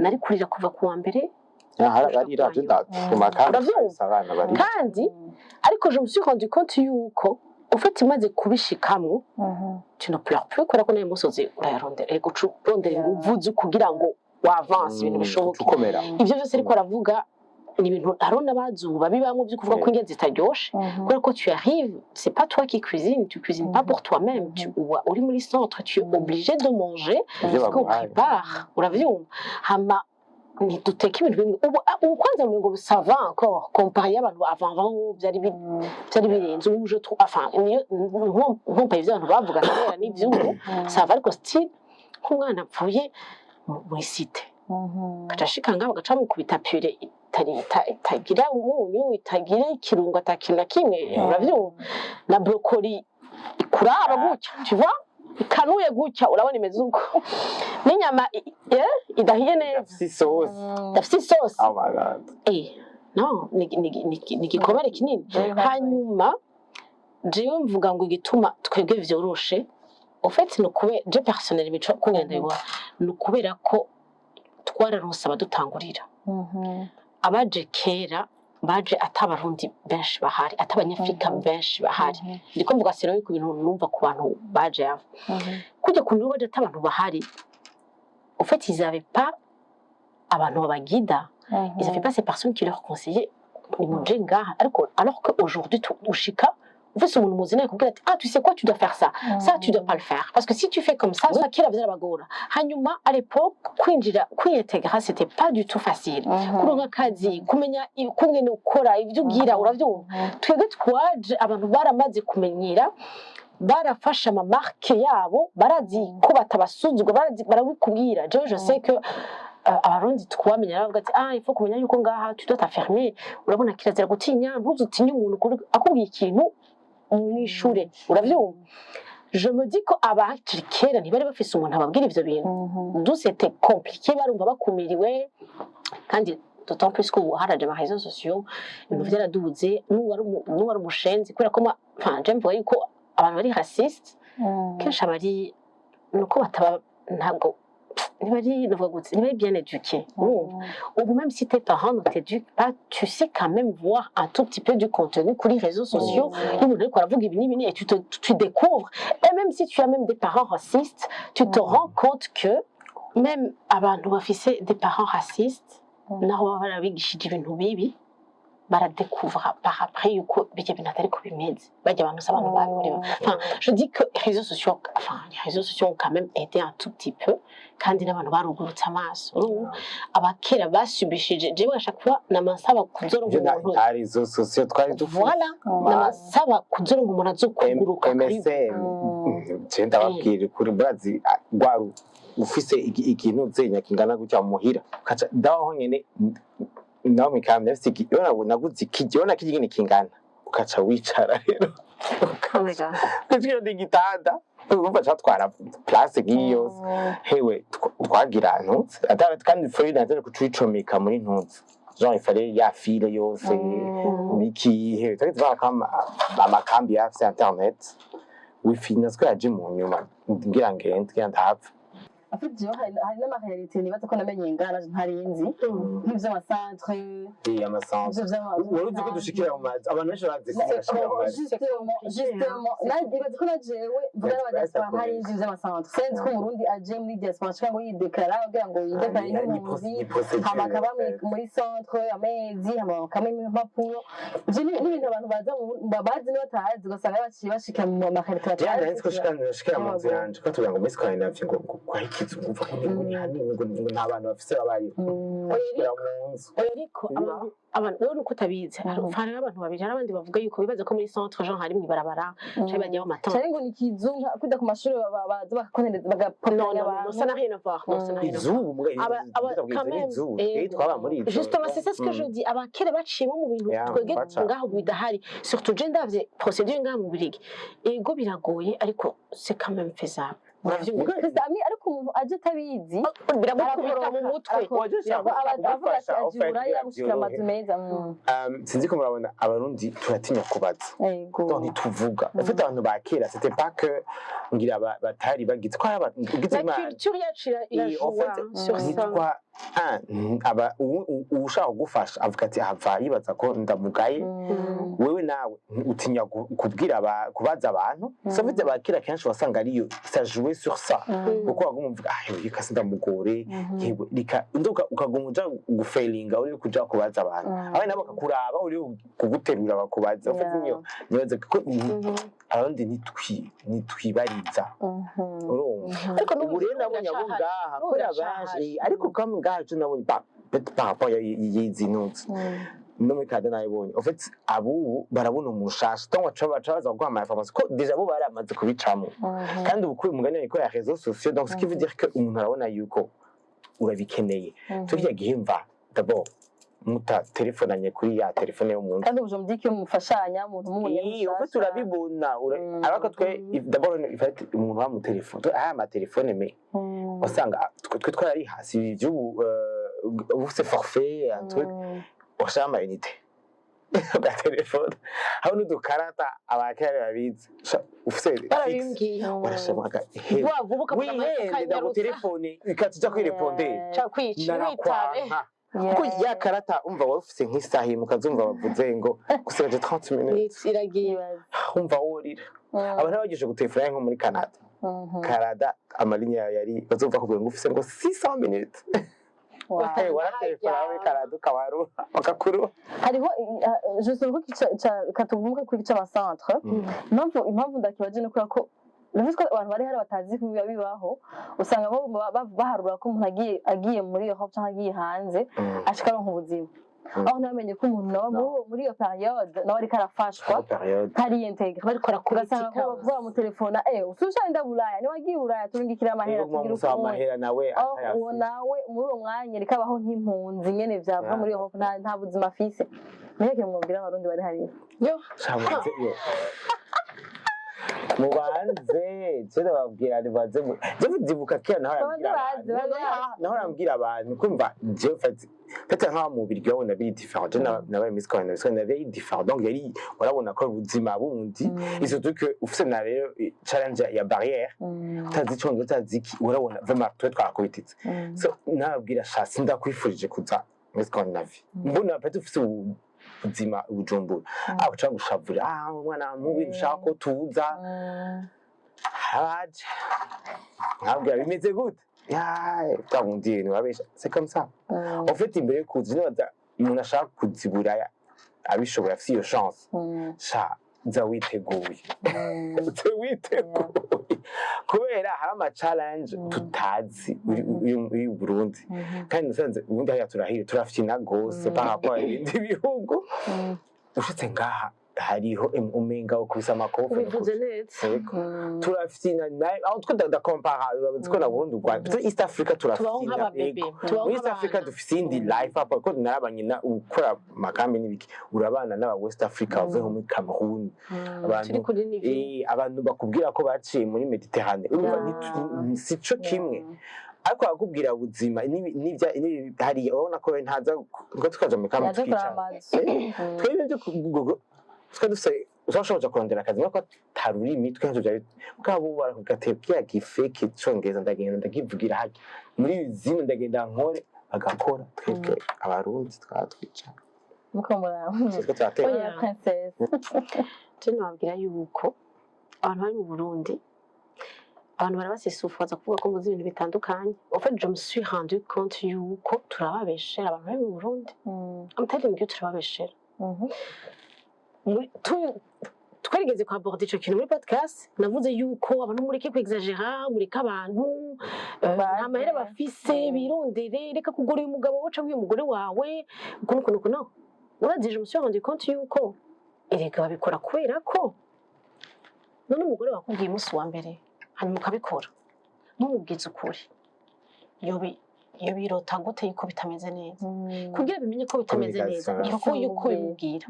Nari kurira kuva ku wa mbere Barira je ndatuma kandi Uravyumva? abana bari Kandi ariko je me suis rendu compte yuko ufite imaze kubishikamwo, tu ne pleures plus, kubera ko nayo musozi urayarondera, ego uca urondera inguvu zo kugira ngo wavance ibintu bishoboke. Ukomera. Ivyo byose ariko aravuga ni ibintu hariho n'abazuba bibamwo byo kuvuga ko indya zitaryoshe, kubera ko tu arrives, c'est pas toi qui cuisine, tu cuisines pas pour toi-même, tu uba uri muri centre, tu es obligé de manger ivyo ce qu'on baguhaye. prépare. Uravyumva, hama ntiduteka ibintu bimwe. Ubu ubu kwanza ngo ça va encore comparé y'abantu avant. Avant byari birenze. Ubu je trouve, enfin niyo nkompaye ivyo abantu bavuga kera n'ivy'ubu, ça va, ariko still nk'umwana apfuye muri cité, agaca ashika ngaho bagaca bamukubita purée itagira umunyu, itagira ikirungo, ata kintu na kimwe. Uravyumva, na brocoli ikuraba gutya, tu vois, ikanuye gutya, urabona imeze uko, n'inyama idahiye neza. Idafise isosi. Idafise isosi. Oh my God. No, ni igikomere kinini. Hanyuma jewe mvuga ngo igituma twebwe vyoroshe, au fait, ni ukubera je personnel imico kungene ndabibona, ni ukubera ko twararonse abadutangurira. Abaje kera baje ata Abarundi benshi bahari, ata Abanyafrika benshi bahari. Ndiko mvuga sero ku bintu numva ku bantu baje ava kujya ku baje ata abantu bahari. Au fait, ils avaient pas abantu babagida, ils avaient pas ces personnes qui leur conseillaient nimuje ngaha. Ariko alors que aujourd'hui ushika ufise umuntu muzina akubwira ati: "Ah, tu sais quoi, tu dois faire ça, ça tu dois pas le faire, parce que si tu fais comme ça, ça." Kera vyarabagora. Hanyuma à l'époque kwinjira, kwiyintegra, c'était pas du tout facile, kuronka akazi, kumenya ukungene ukora ivyo ugira. Uravyumva, twebwe twaje abantu baramaze kumenyera, barafashe ama marques yabo, barazi ko batabasuzugura, barazi barabikubwira. Jewe je sais que Abarundi twamenya baravuga ati: "Ah, il faut kumenya yuko ngaha tu dois t'affirmer." Urabona, kirazira gutinya, ntuzutinye umuntu akubwiye ikintu mwishure. Uravyumva, je me dis ko abaje kera ntibari bafise umuntu ababwira ivyo bintu, d'où c'était compliqué, barumva bakumiriwe. Kandi d'autant plus ko ubu haraje ama réseaux sociaux, ibintu vyaraduze, n'uwari umushenzi, kubera ko enfin je mvuga yuko abantu bari raciste kenshi abari nuko bataba ntabwo ntibari, navuga gute, ntibari bien éduqués, urumva? Ubu même si tes parents ne t'éduquent pas, tu sais quand même voir un tout petit peu du contenu kuri réseaux sociaux y'umuntu ariko aravuga ibi n'ibi, et tu découvres. Et même si tu as même des parents racistes, tu te rends compte que même abantu bafise des parents racistes, naho baba barabigishije ibintu bibi, baradécouvra par après yuko bijya bintu atari ko bimeze, bajya abantu si abantu babi. Enfin, je dis que les réseaux sociaux, enfin, les réseaux sociaux ont quand même aidé un tout petit peu, kandi n'abantu barugurutse amaso. Urumva, abakera basubishije, jewe à chaque fois namasaba kuzoronka Ivyo umuntu. Nta réseaux sociaux twari dufise. Voilà, namasaba kuzoronka umuntu azokuguruka. MSN, je ndababwira ukuri, murazi rwaru ufise ikintu zenya kingana gutya muhira, ukaca ndaho nyene naho mikambi ndafise naguze ikijya, ubona kirya ingene kingana, ukaca wicara rero. Oh my God. Kuko ni igitanda, urumva catwara place nk'iyi yose. Hewe, twagira ntuzi atari kandi feuille natari kucicomeka muri ntuzi, genre il fallait ya fil yose biki. Hewe, twari twarakama amakambi yafise internet, wifi natwe yaje mu nyuma, ngira ngende ngira ndahapfa. En fait, jewe hari n'ama réalités nibaza ko namenye ngana ntari nzi, nk'ivy'ama centres. Eh, ama centres. Ivyo vy'ama Wari uzi ko dushikira mu mazu, abantu benshi bazi ko bashikira mu mazu. Justement, nibaza ko na jewe mvuga n'aba diaspora ntari nzi ivy'ama centres. Sinzi ko Umurundi aje muri diaspora ashika ngo yidéclara, kugira ngo yidéclare nk'impunzi, ni procédure. Hama akaba muri centre amezi, hama bakamenya impapuro. Ivyo ni ibintu abantu baza bazi n'abatazi, ugasanga baciye bashika mu ma réalités. Jewe nari nzi ko shikira mu nzu yanje, ko tugira ngo muri Scandinavie ngo kwa ikizu, ngo ko ngo ni hanini, ngo nta bantu bafise babayo shikira mu nzu. Oya, ariko abantu wowe nuko utabizi, hari abantu babiri. Hari abandi bavuga yuko bibaza ko muri centre genre hari mw'ibarabara canke bagiye mu matente. Canke ngo ni ikizu nka kwita ku mashuri, baza bakakonereza Non, bagaponeranya non, non, abantu. ça n'a rien à voir. Non, ça n'a rien à voir. Izubu mbwa Quand même, izubu twe twaba muri izo. Justement, c'est ça ce que je dis. Abakera baciyemo mu bintu Yeah, twebwe baca. ngaho bidahari. Surtout je ndavye procédure ngaho mu Birigi. Ego, biragoye, ariko c'est quand même faisable. Uravyumva? Perezida Ami, ariko umuntu aje atabizi Biramukubita mu mutwe. Waje ushaka avuga ati kumufasha, aje Uburaya gushikira byorohe. amazu meza. Sinzi ko murabona, Abarundi turatinya kubaza. Yego. Donc ntituvuga. En fait, abantu ba kera, c'était pas que ngira batari bagize ko hari abantu ugize La Imana. culture yacu Et en fait, irajouer sur ça. Nitwa aba ushaka kugufasha avuga ati ahava yibaza ko ndamugaye. Wewe nawe utinya kubwira kubaza abantu. Ça veut dire abakera kenshi wasanga ariyo ça jouait sur ça, kuko waguma uvuga: "Ah, yewe, reka sindamugore, yewe reka ndoka." Ukaguma uja gufailinga uri kuja kubaza abantu, abandi nabo bakakuraba uri kuguterura bakubaza. En fait, niyo nibaza ko Abarundi ntitwibariza, urumva? Ariko n'ubu Ubu rero nabonye abo ngaha n'ubu kubera biracahari. benshi, ariko comme ngaha je nabonye peut-être par rapport y'izi ntuzi no muri Canada nayibonye. En fait, abubu barabona umushasha, donc baca baza kuguha ama information ko déjà bo baramaze kubicamo. Kandi ubu kuri umugani ko ya réseaux sociaux, donc ce qui veut dire que umuntu arabona yuko urabikeneye. Turya gihe mva d'abord muta telefonanye kuri ya telefone yo mu nzu. Kandi ubu je me dis ko mufashanya, umuntu mubonye Iyo, en fait, urabibona ariko twe d'abord il fait umuntu wa mu telefone aya ma telefone, mais wasanga twe twarari hasi ivy'ubu, ubu c'est forfait, un truc washaka ama unité bwa telefone hamwe n'udukarata. Abakera babizi. Ufise fixe Barabimbwiye. Warashaka hewe Vuba vuba ukavuga wihende ukanyarutsa. Ndagutelefone ikatuja kwirepondera. Ca kwica witabe. Narakwanka kuko ya karata, umva, wari ufise nk'isaha imwe, ukazumva bavuze ngo gusigaje 30 minutes. Iragiye. Umva worira. Abantu bagejeje gutelefona nko muri Canada, Canada ama lignes yawe yari bazumva kugira ngo ufise ngo 600 minutes. Hey, waratelefona muri Canada ukabaruha bakakuruha. Hariho je sais ko katuvuga kuri cy'ama centres. Impamvu ndakibaje ni kubera ko bivuze ko abantu bari hari batazi ko biba bibaho. Usanga bo baharura ko umuntu agiye muri Europe cyangwa agiye hanze ashika aronka ubuzima, aho ntamenye ko umuntu nawe muri iyo période nawe ariko arafashwa période ntariyintegra. Bariko Ugasanga barakuritika. ko bamutelefona: "Eh, usushana Buraya, niba wagiye Buraya turungikira amahera." Niba Tugira musaba ukuntu amahera nawe aho uwo atayafise. Nawe muri uwo mwanya ariko abaho nk'impunzi nyene vyava muri Europe, nta buzima afise. Niyo kintu mwobwira Abarundi bari hariya? Yo. Shamanze yo. Mubanze, je ndababwira nibaze, je ndibuka kera naho Babanze arambwira baze, abantu. baze. Naho arambwira abantu kumva je fait nka mu Bubiligi wabona biri différent. Je nabaye Miss Scandinavie, Scandinavie yari différent, donc yari urabona ko ubuzima bundi, et surtout que ufise na rero challenge ya barrière, utazi icongereza, utazi iki, urabona vraiment twe twarakubititse. So nababwira, sha, sindakwifurije kuza muri Scandinavie, mbona peut ufise ubuzima Bujumbura, aho uca gushavura, ah, umwana mubi, ushaka ko tuza haraje nkabwira bimeze gute, ya bwa bundi ibintu babesha, c'est comme ça. En fait, imbere yo kuza, nibaza umuntu ashaka kuzibura abishoboye, afise iyo chance, sha, za witeguye, uze witeguye, kubera hari ama challenge tutazi uri i Burundi. Kandi nasanze ubundi hariya turahira, turafyina gose par rapport ibindi bihugu. Ushitse ngaha hariho umenga ukubise amakofe. Ubivuze neza. Yego. Turafyina aho twe ndakompara, urabizi ko na Burundi, u Rwanda, peut-être East Africa, Tubaho turafyina. nk'ababebe. Yego. Tubaho Muri East Africa nk'abana. dufise indi life up, kuko narabanye na ukora amakambi n'ibiki, urabana n'aba West Africa bavuye nko muri Cameroon, abantu Turi kuri niveau. Abantu bakubwira ko baciye muri Mediterane, urumva sico kimwe, ariko bakubwira ubuzima hariya urabona ko ntaza ngo tukaja mu kambi Yaje kuraba tukicara. amazu. Twebwe byo twe dufise ushobora kurondera akazi nako atarurimi, twe ntacyo byari bwabo, barakubwira ati kiya gifeke icongereza, ndagenda ndakivugira harya muri zino, ndagenda nkore, bagakora. Twebwe Abarundi twatwicara. Muko muraba. Twe turatera. Oya. Princess. Je nababwira yuko abantu bari mu Burundi, abantu barabasisufu, baza kuvuga ko muzi ibintu bitandukanye. En fait, je me suis rendu compte yuko turababeshera, abantu bari mu Burundi. I'm telling you, turababeshera. Twarigeze kwa aborder ico kintu muri podcast, navuze yuko abantu mureke kwexagera, mureke abantu Baze. nta mahera bafise, birondere, reka kugura uyu mugabo wawe canke uyu mugore wawe ukuntu ukuntu ukuntu. Urazi, je me suis rendu compte yuko erega babikora kubera ko none umugore wakubwiye umunsi wa mbere, hanyuma ukabikora, ntumubwize ukuri, yobi yobirota gute yuko bitameze neza? Kugira bimenye ko bitameze neza, Communication. il faut yuko ubimubwira.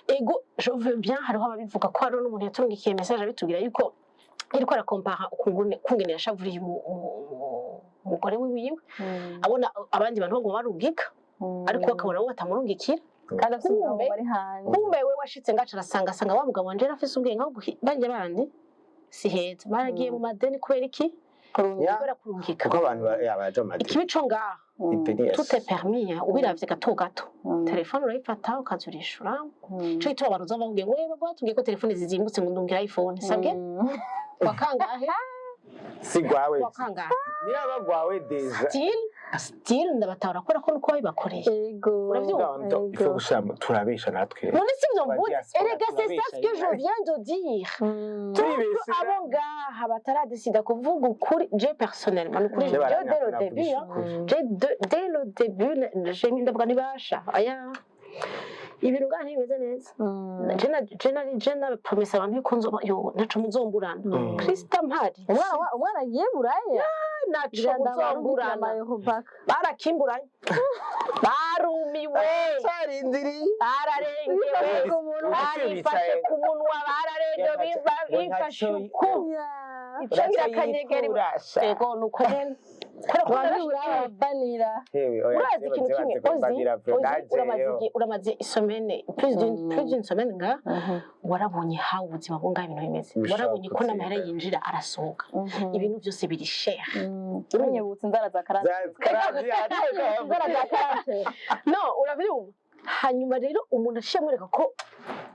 Ego, je veux bien, hariho ababivuga ko hariho n'umuntu yaturungikiye message abitubwira yuko yariko arakompara ukungene yashavuriye umugore wiwiwe, abona abandi bantu baguma barungika, ariko bakabona bo batamurungikira. Kandi afite umugabo Kumbe- bari hanze. Kumbe we washitse ngaca arasanga wa mugabo wanje yarafise ubwenge, ahubwo barya bandi si heza, baragiye mu madeni kubera iki? Ya. Kubera kurungika. Kuko abantu ya, baraja mu madeni. Ikibi co ngaha, tout est permis, hein, ubiravye gato gato, telefone urayifata ukaza urishura. Ico gituma abantu uza bavuga ngo "Eh, batubwiye ko telefone zizimbutse, ngo ndungira iPhone sabwe wakangahe?" Si gwawe. Wakangahe? Niba gwawe déjà. Still ndabatahura kubera ko nuko babibakoreye. Ego. Uravyumva? Il faut gushira, turabesha natwe. None si ivyo Ba mvuze? diaspora Erega c'est ça ce que je turabesha. viens de dire. Turibesha. Abo ngaha bataradesida kuvuga ukuri, je personnellement, nukuri, Je je dès le baranya début, hein, ukuri. Dès le début j'ai mis, ndavuga ntibasha aya ibintu ngaha ntibimeze neza. Je na promesa abantu yuko nzoba yo ntaco muzomburana. Krista mpari. Umwana agiye buraya. Ntaco muzomburana. Barakimburanye, barumiwe. Carindiriye. Bararengewe, barifashe ku munwa, bararengewe, bifashe uku ico ngira akanyegeri. Ego, nuko nyene kubera ko Abantu buraya babanira. Urazi ikintu kimwe, ozi ozi uramaze uramaze isemaine, plus d'une semaine nga warabonye how ubuzima bwo ngaha ibintu bimeze. Bishobora Warabonye ko n'amahera kutsinda. yinjira arasohoka, ibintu byose biri cher. Unyibutse inzara za karate. Inzara za karate. No, urabyumva? Hanyuma rero umuntu aciye amwereka ko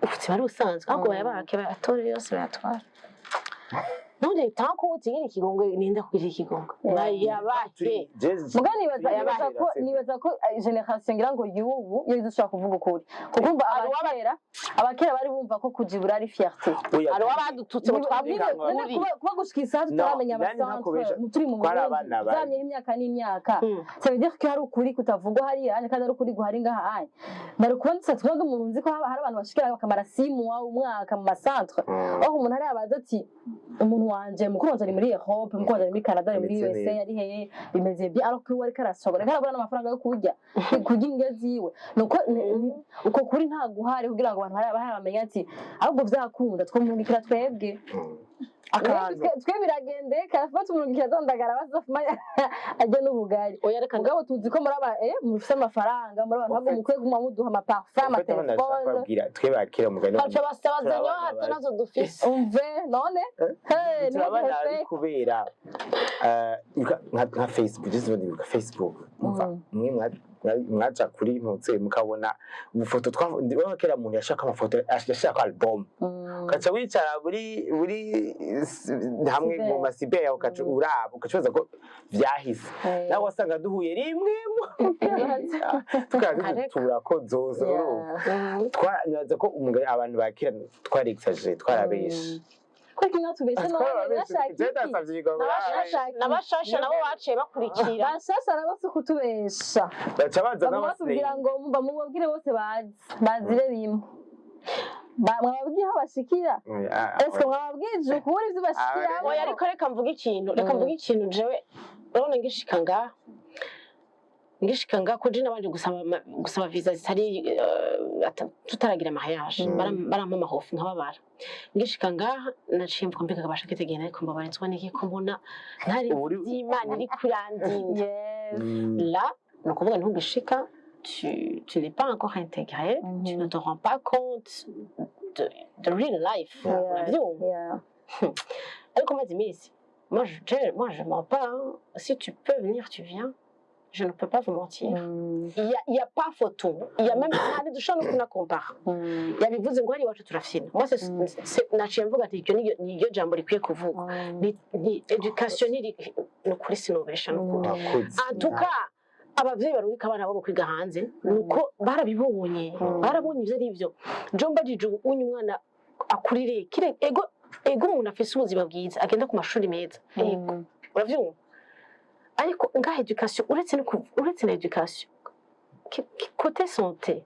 ubuzima ari busanzwe, ahubwo bayabake, bayatore yose, bayatware. None tanko utigira ikigongwe, ninda kugira ikigongwe, bayabake. Muga nibaza ko génération ngira ngo y'ubu yo idushobora kuvuga ukuri, kuko umva abakera bari bumva ko kujibura ari fierté. Hari uwabadututse ngo twavuga None ukuri. kuba gushika isaha tutaramenya No, nani abacentre ntakubesha. turi mu Twari Burundi abana babi. zamyeho imyaka n'imyaka, ça veut dire ko hari ukuri kutavugwa hariya anye, kandi ari ukuri guhari ngaha anye. Nari kuba ndetse twebwe umuntu nzi ko haba hari abantu bashikira bakamara 6 mois, umwaka mu macentre, aho umuntu ari abaza ati umuntu wanje, mukuru wanje ari muri Europe, mukuru wanje ari muri Canada, ari muri Bimeze USA, neza. ari hehe, bimeze bien, alors que we ariko arasobora, ariko arabura n'amafaranga yo kurya indya ziwe. Nuko uko kuri nta guhari kugira ngo abantu bahari bamenye ati ahubwo vyakunda twomurungikira twebwe. Akantu Twe biragendeka, batumurungikira dondagara bazofuma ajya n'ubugari. Oya, reka. Mugabo tuzi ko muri aba mufise amafaranga, muri abantu ahubwo mukwiye kuguma muduha ama parfum, En fait, abana amatelefone. kubabwira twe bakira umugani. Baca basaba Turabana zenyo hato nazo dufise. Umve none, hey, Turabana niho ari kubera nka Facebook, just ndibuka Facebook, umva, mwe mwaja kuri ntutse mukabona ubufoto twa kera. Umuntu yashaka amafoto, yashaka album, ugaca wicara muri hamwe Cyber. mu ma cyber, ugaca uraba, ugaca ko vyahise. Nawe wasanga duhuye rimwe tukaba dutura ko zozo, urumva. Nibaza ko umugani abantu bakira twarexagéré, twarabeshe. Ko kimwe tubeshe none nashaka Je iki? ndasavye igomba. Nashaka iki? N'abashasha nabo baciye bakurikira. Bashasha nabo si ukutubesha. Baca baza Baguma batubwira n'abasireyi. ngo mumva mubabwire bose bazi bazire rimwe. Mwababwiye aho bashikira? Ese mwababwije ukuri ivyo bashikira? Oya, ariko reka mvuge ikintu, reka mvuge ikintu. Jewe urabona ngishika ngaha ko je nabanje gusaba visa zitari tutaragira mariage, barampa amahofi nkababara. Ngishika ngaha naciye mvuga: mbega kabasha kitegena, ariko mbabaritswa niki ko mbona ntari Imana iri kurandinda? Là, ni ukuvuga ntugishika, tu n'es pas encore intégré, tu ne te rends pas compte de real life, uravyumva? Ariko maze iminsi, moi je mens pas, hein. Si tu peux venir, tu viens. Je ne peux pas vous mentir, il y a pas photo, il y a même nta dushobora no kunakompara. Yabivuze ngo hari iwacu turafyina. Moi naciye mvuga ati iryo niryo jambo rikwiye kuvugwa. Ni education ni ukuri, sinobesha, ni ukuri. Wakoze. En tout cas, abavyeyi barungika abana babo kwiga hanze nuko barabibonye, barabonye ivyo ari byo. Jo mbajije ubu unye umwana akurire kire, ego ego, umuntu afise ubuzima bwiza agenda ku mashuri meza, ego, uravyumva. Ariko ngaha education, uretse no uretse na education, côté santé,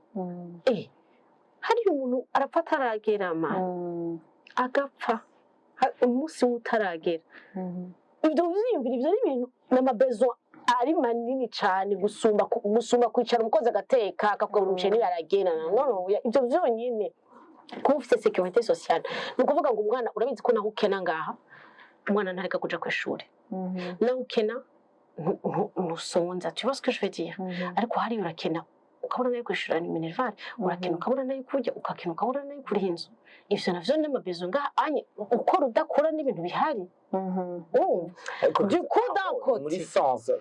hariya umuntu arapfa ataragera, man, agapfa umunsi w'utaragera. Ibyo vyiyumvira, ivyo ni ibintu n'ama besoins ari manini cane gusumba kwicara umukozi agateka akakugabura umuceri n'ibiharage. Na no no, ibyo vyonyene, kuba ufite sécurité sociale, ni ukuvuga ngo umwana urabizi ko naho ukena ngaha umwana ntareka kuja kw'ishuri, naho ukena ntusonza, tu vois ce que je veux dire? Ariko hariya urakena ukabura nayo kwishura ni minerval, urakena ukabura nayo kurya, ukakena ukabura nayo kuriha inzu. Ivyo navyo n'ama besoins ngaha anye ukora udakora n'ibintu bihari, urumva? Ariko Du coup, d'un aho, côté. muri sens,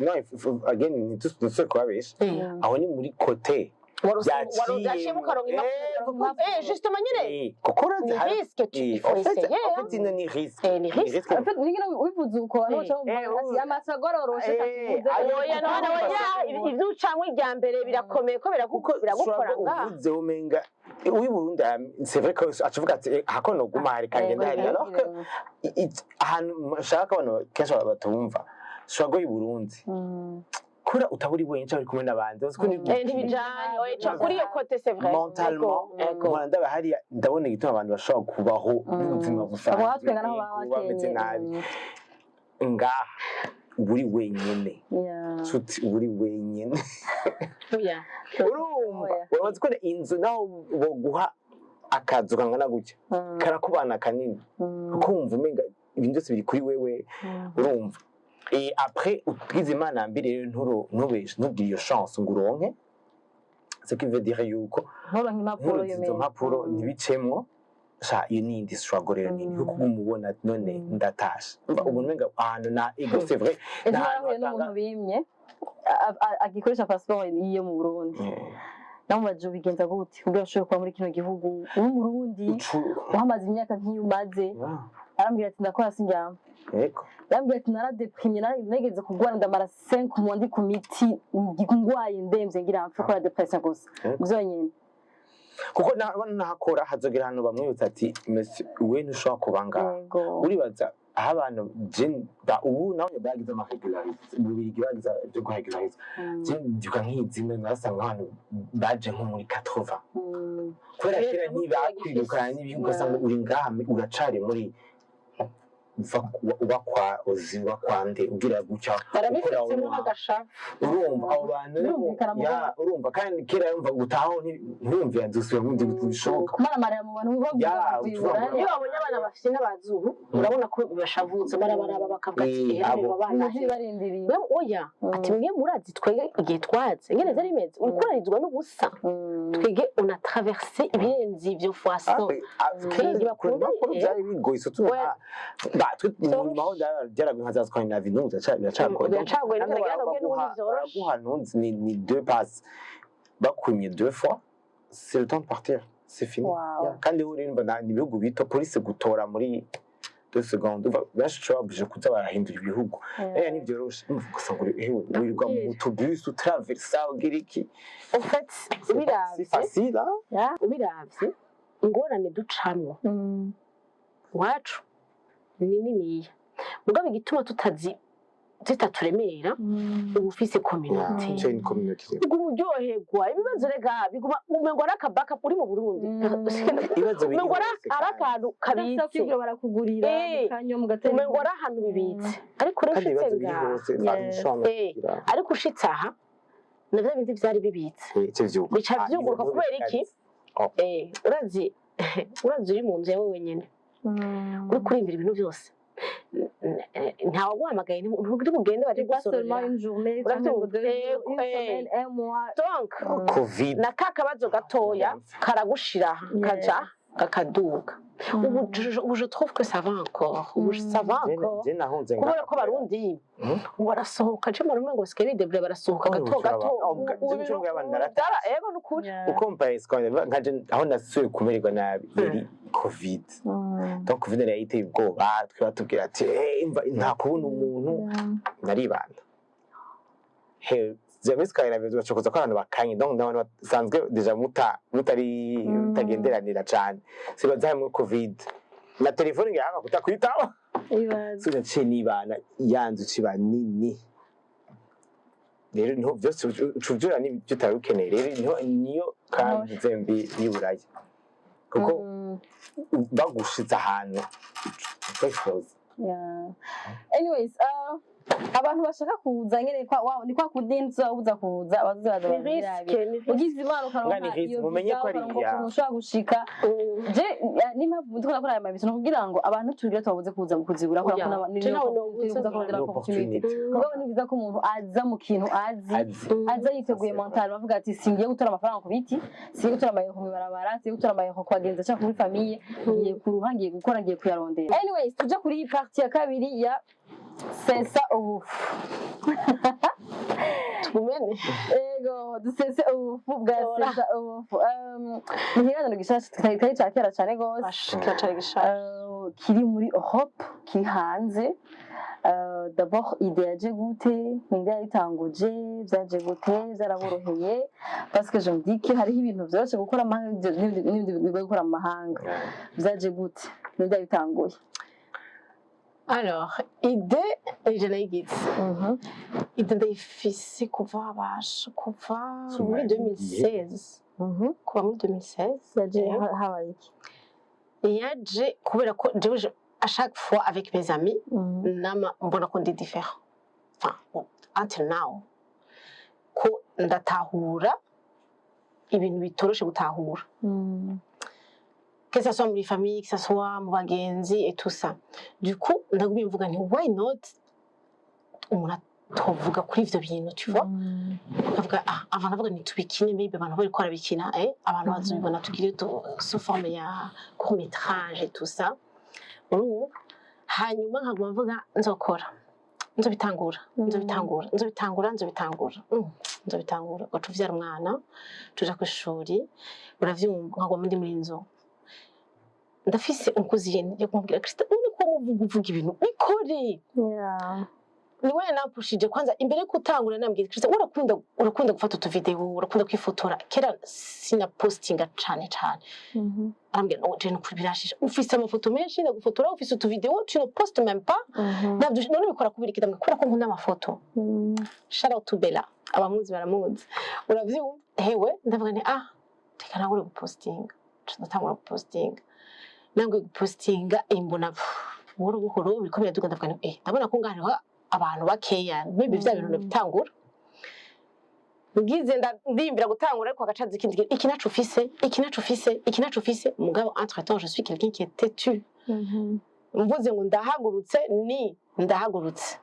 non, again, ntituse kubabesha. Aho ni muri côté Wari mukaronka impapuro, justement nyine. Kuko urazi ni risque, il faut en fait, essayer, en hein. fait ino ni risque. Ni risque. En fait, nyine ubivuze uko abantu baca bumva ati amasago aroroshe. Oya, none oya, ibyo ucamwo irya mbere birakomeye ko Kuko biragukora ngaha. Uvuze umenga uw'i Burundi, c'est vrai ko acuvuga ati hako noguma hari kangenda hariya, alors que ahantu nshaka abantu kenshi batumva shobora i Burundi kubera utaba uri wenyine cyangwa uri kumwe n'abandi. Uzi ko Ntibijanye, oya, ca kuri iyo côté c'est vrai. Mentalement, Ego. mpora ndaba hariya, ndabona igituma abantu bashobora kubaho n'ubuzima busanzwe, Abo batwenga naho baba bameze bakenye. nabi. Ngaha uba uri wenyene, nshuti, uba uri wenyene. Oya. Urumva, Oya. urabaza ko inzu naho boguha akazu kangana gutya karakubana kanini, kuko wumva umenga ibintu byose biri kuri wewe, urumva. Et après ugize Imana mbere rero ntubeshe, ntugire iyo chance ngo uronke, ce qui veut dire yuko nturonke impapuro. nturonke izo mpapuro, ntibicemwo sha. Iyo ni indi struggle rero nini, kuko uguma ubona none ndatashe. Umva, ubona umenga ahantu na ego, c'est vrai, Ejo n'ahantu narahuye n'umuntu bimye agikoresha pasiporo yiyo mu Burundi. Namubajije ubigenza gute kugira ushobore kuba muri kino gihugu uri Umurundi, uhamaze imyaka nk'iyo umaze? Arambwira ati ndakora sindyama. Arambwira ati naradeprimye, nageze kugwara, ndamara 5 mois ndi ku miti, ngwaye ndemvye, ngira mpfe kubera dépression gusa vyonyene. Kuko nahakora hazogera ahantu bamwibutsa ati monsieur, we ntushobora kuba ngaha. Uribaza aho abantu ubu nawe bagize ama régulariser mu Bubiligi, bagize ibyo guregulariza. Je ndibuka nk'izina narasanga abantu baje nko muri 80, kubera kera ntibakwirukana n'ibihugu, ugasanga uri ngaha uracari muri Uva uba kwa ozi, uba kwa nde, ugira gutya ukora. Barabifitemo n'agashavu. Urumva abo bantu rero, Birumvikana mugabo. Ya, urumva kandi kera yumva gutaho ntiwumve nzosubira mu bindi bishoboka. Kumaramarira mu bantu bavuga Ya, kuyibura. Iyo babonye abana bafite n'abazungu, urabona ko bashavutse, barabaraba bakavuga ati Eh, "Eh, abo. aba bana." Barindiriye. Mwe oya, ati mwe murazi twege igihe twaze ingene vyari bimeze, uriko urarizwa n'ubusa. Twege on a traversé ibirenze ivyo fois 100. Kera Ntibakunda, kurema ko byari bigoye, surtout Ouais. Bah, twe mu nyuma aho byaragoye nka za Scandinavie, n'ubu biracagoye. Biracagoye, Hano ngira ngo n'ubundi vyoroshe. Baraguha ntunzi ni deux passes, bakwimye deux fois, c'est le temps de partir, c'est fini. Wow. Yeah. Kandi urumva ni ibihugu bito, polisi gutora muri 2 secondes. Umva, benshi ushobora obligé kuza barahindura ibihugu. Eh, ntibyoroshe. Umva, ugasanga ewe, wirirwa mu tubus utraversa, ugira iki. En fait, C'est ubiravye facile, hein? Ubiravye ingorane ducamwo iwacu ni niniya, mugabo igituma tutazi zitaturemera, uba ufise communauté. Yeah, c'est une communauté. Uguma uryoherwa, ibibazo rega biguma umengo ari akabaka uri mu Burundi. Ibibazo biri Umengo ari hose ari kandi. Akantu kabitse. Kwibwira barakugurira, mukanywa, mugatera. Umengo ari ahantu bibitse, ariko rero Kandi ushitse ibibazo biri ngaha hose, ushobora no kugira. Ariko ushitse aha na bya bindi vyari bibitse Bica vyuguruka. Bica vyuguruka. Kubera iki? Oh. Urazi uri mu nzu yawe wenyene, uri kurimbira ibintu byose, ntawaguhamagaye, nturi bugende baje C'est pas seulement gusororera. une journée, Urabyumva? cyangwa 2 jours, une Eh. semaine, un mois. Donc Covid. Na ka kabazo gatoya karagushira, kaja kakaduga. Ubu je trouve que ça va encore, ubu ça va encore. Je nahunze Kubera ko abarundi ubu barasohoka, je mbona umengo basigaye bidebura, barasohoka Oh, gato ubu gato. turaba- Ubu oh, je ibintu nshobora abantu naratashe. Ego, nukuri. Uko mpaye nkaje aho nasubiye kumererwa nabi yari Covid. Donc Covid yari iteye ubwoba, twe batubwira ati "Eh, imva nta kubona umuntu." Naribanda he jamais Scandinavie bacokoza ko abantu bakanye, donc n'abantu basanzwe déjà mutari mutagenderanira cane, sibaza hamwe Covid na telefone ngahanga kutakwitaba. Ibaze. So naciye nibana, ya nzu ciba nini rero, niho byose ucuvyura n'ibyo utari ukeneye. Rero niho niyo kandi mbi y'Iburaya, kuko bagushize ahantu expose. Yeah. Anyways, abantu bashaka kuza nyene kwa wow, ni kwa kundi nzobuza kuza abazaza. Ni risque, ni risque. Ugize Imana Nga ni ukaronka risque, iyo mumenye visa, ko ari ukaronka iya. ukuntu ushobora gushika. Je n'impamvu ndiko nakora aya mabisi ni ukugira ngo abantu tubwire tubabuze kuza mu kuzigura, kubera ko Oya, je nawe nobuze. kuza kurondera Ni opportunity. opportunity. Mugabo ni byiza ko umuntu aza mu kintu azi, Azi. Aza yiteguye mental, bavuga ati singiye gutora amafaranga ku biti, singiye gutora amayero mu ibarabara, singiye gutora amayero ku bagenzi cyangwa kuri famille, ngiye kuruha, ngiye gukora, ngiye kuyarondera. Anyways, tuje kuri iyi partie ya kabiri ya sesa ubufu. Tubumene. Ego, dusese ubufu bwa Ora. sesa ubufu. Ni ikiganiro gishasha kitari ca kera cane gose. Ash, kiracari gishasha. Kiri muri Europe, kiri hanze. D'abord idée yaje gute? Ninde yayitanguje? Vyaje gute? Vyaraboroheye? Parce que je me dis que hariho ibintu vyoroshe gukora amahanga n'ibindi bigoye gukora mu mahanga. Vyaje gute? Ninde yabitanguye? Alors, idée ije nayigize, idée ndayifise kuva basha kuva muri Sumara 2016, kuva muri 2016. Yaje habaye iki? Yaje kubera ko jewe à chaque fois avec mes amis nama mbona ko ndi différent, enfin bon, until now ko ndatahura ibintu bitoroshe gutahura, que ça soit muri famille, que ça soit mu bagenzi et tout ça. Du coup ndagumye mvuga nti why not umuntu atovuga kuri ivyo bintu, tu vois? Nkavuga ah, avant navuga nti tubikine, maybe abantu bariko barabikina, abantu bazobibona, tugire sous forme ya court métrage et tout ça. Urumva, hanyuma nkaguma mvuga nzokora, nzobitangura, nzobitangura, nzobitangura, nzobitangura, nzobitangura. Ugaca uvyara umwana, tuja kw'ishuri, uravyumva, nkaguma ndi muri nzu, ndafise umukuzine yo kumubwira Christa uri ko muvuga uvuga ibintu bikore. Niwe nampushije kwanza imbere yo gutangura, nambwira Christa urakunda gufata utuvideo, urakunda kwifotora, kera sinapostinga cane cane. Arambwira no je nukuri birashisha, ufise amafoto menshi ndagufotora, ufise utuvideo, tu ne postes même pas. Navyo none bikora kubera iki? Ndamubwira kubera ko nkunda amafoto. Shout out to Bella, abamuzi baramuzi, uravyumva. Hewe ndavuga nti ah, reka nangure gupostinga. Nca ndatangura gupostinga, nanguye gupostinga imbona Buhoro buhoro biriko biraduga, ndavuga nti ndabona ko ngaha hariho abantu bakeya, maybe vya bintu bitangura ngize ndiyumvira gutangura, ariko hagaca ikindi kintu, iki naco ufise, iki naco ufise, iki naco ufise. Mugabo entre temps je suis quelqu'un qui est têtu. Mvuze ngo ndahagurutse, ni ndahagurutse.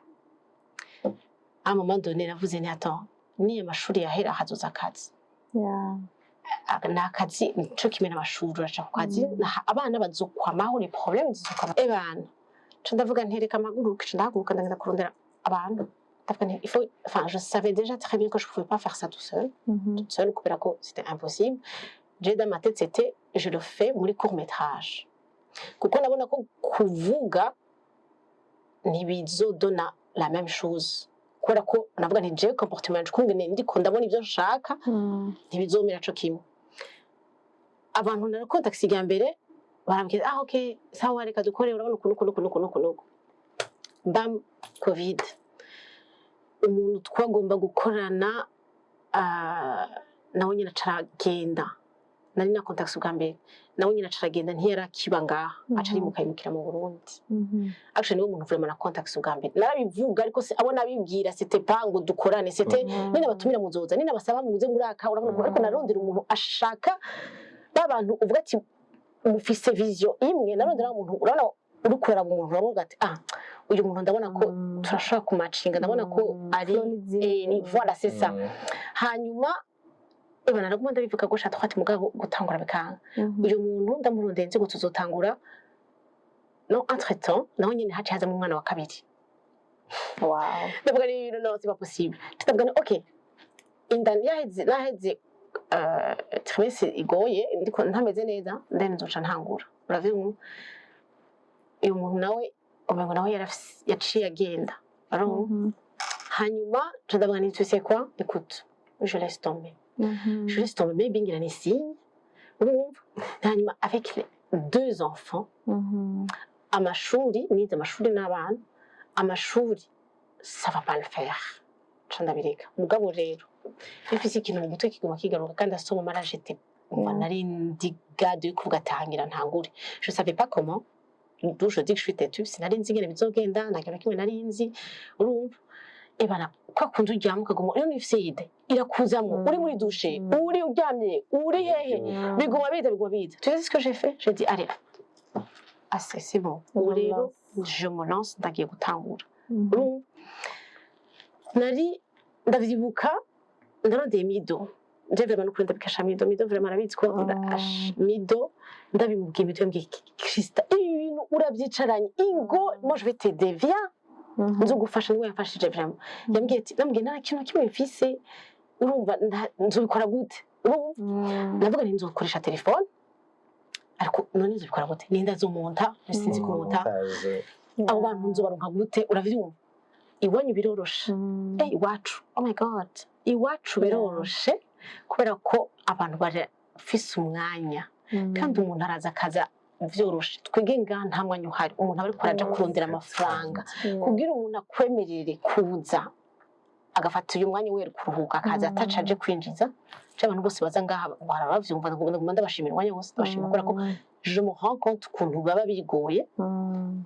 À un moment donné navuze nti: "Attends, niyo amashuri yahera hazoza akazi." Ni akazi nico kimwe n'amashuri, uraca ku kazi. Abana bazokwamaho, les problèmes zizokwama. Ebana, nca ndavuga nti: "Reka mpaguruke." Nca ndahaguruka, ndagenda kurondera abantu. Ndavuga nti il faut, enfin, je savais déjà très bien que je pouvais pas faire ça tout seul, toute seule, kubera ko c'était impossible. J'ai dans ma tête, c'était je le fais muri court métrage, kuko nabona ko kuvuga ntibizodona la même chose, kubera ko navuga nti jewe comportement yanje ukungene ndiko ndabona ivyo nshaka ntibizomera co kimwe. Abantu narakontakisi irya mbere, barambwira: "Ah, ok, sawa, reka dukore, urabona ukuntu ukuntu ukuntu ukuntu ukuntu." Bam, COVID. Umuntu twagomba gukorana, nawe nyine acaragenda. Nari na contacté ubwa mbere, nawe nyine acaragenda, ntiyari akiba ngaha, aca arimuka, yimukira mu Burundi. Actually niwe muntu vraiment na contacté ubwa mbere. Narabivuga, ariko abo nabibwira, c'était pas ngo dukorane, c'était nina batumira muzoza, nina basaba muze muraka, urabona ukuntu. Ariko narondera umuntu ashaka, ba bantu uvuga ati mufise vision imwe. Narondera umuntu, urabona uri kuraba umuntu uravuga ati: "Ah, uyu muntu ndabona ko turashobora kumacinga, ndabona ko ari ni voilà, c'est ça." Hanyuma eba naraguma ndabivuga gauche à droite, mugabo gutangura bikanga. Uyu muntu ndamurondeye, nzi ngo tuzotangura. No entre temps naho nyene haciye hazamo umwana wa kabiri. Ndavuga ni ibintu, no, c'est pas possible. Ndavuga ni ok, inda yaheze, naheze trimestre igoye, ndiko ntameze neza, then nzoca ntangura. Uravyumva, uyu muntu nawe umengo nawe yaciye agenda, urumva. Hanyuma nca ndavuga nti: "Tu sais quoi, écoute, je laisse tomber, je laisse tomber, maybe ngira ni signe." Urumva, hanyuma avec les deux enfants, amashuri nize, amashuri n'abana, amashuri, ça va pas le faire. Nca ndabireka. Mugabo rero iyo mfise ikintu mu mutwe kiguma kigaruka, kandi à ce moment là j'étais umva nari ndi gade yo kuvuga tangira ntangure. Je savais pas comment, d'où je dis que je suis têtue. Sinari nzi ingene bizogenda, nta kintu na kimwe nari nzi, urumva. Ebana, kwa kundi uryama ukaguma iyo nifise idée irakuzamwo, uri muri douche, uri uryamye, uri hehe, biguma biza, biguma biza. Tu sais ce que j'ai fait? J'ai dit: "Allez, assez, c'est bon, ubu rero je me lance, ndagiye gutangura." Urumva, nari ndavyibuka ndarondeye Mido. Je vraiment nukuri ndabikasha Mido. Mido vraiment arabizi ko Mido ndabimubwiye, Mido yambwiye: "Krista, ibi bintu urabyicaranye, ingo, moi je vais t'aider, viens, nzogufasha." Niwe yamfashije vraiment. Yambwiye ati, namubwiye nta kintu na kimwe mfise, urumva, nzobikora gute? Urumva, ndavuga nti nzokoresha telefone, ariko none nzobikora gute? Ninda nzomonta, sinzi kumonta. Montage. Abo bantu nzobaronka gute? Uravyumva, iwanyu biroroshe. Iwacu, oh my God, iwacu biroroshe kubera ko abantu barafise umwanya, kandi umuntu araza akaza vyoroshe. Twebwe ngaha nta mwanya uhari, umuntu aba ariko araja kurondera amafaranga. Kugira umuntu akwemerere kuza agafata uyu mwanya we kuruhuka, akaza atacaje kwinjiza. Je abantu bose baza ngaha barabavyumva, ndaguma ndabashimira umwanya wose, ndabashimira kubera ko je me rends compte ukuntu baba bigoye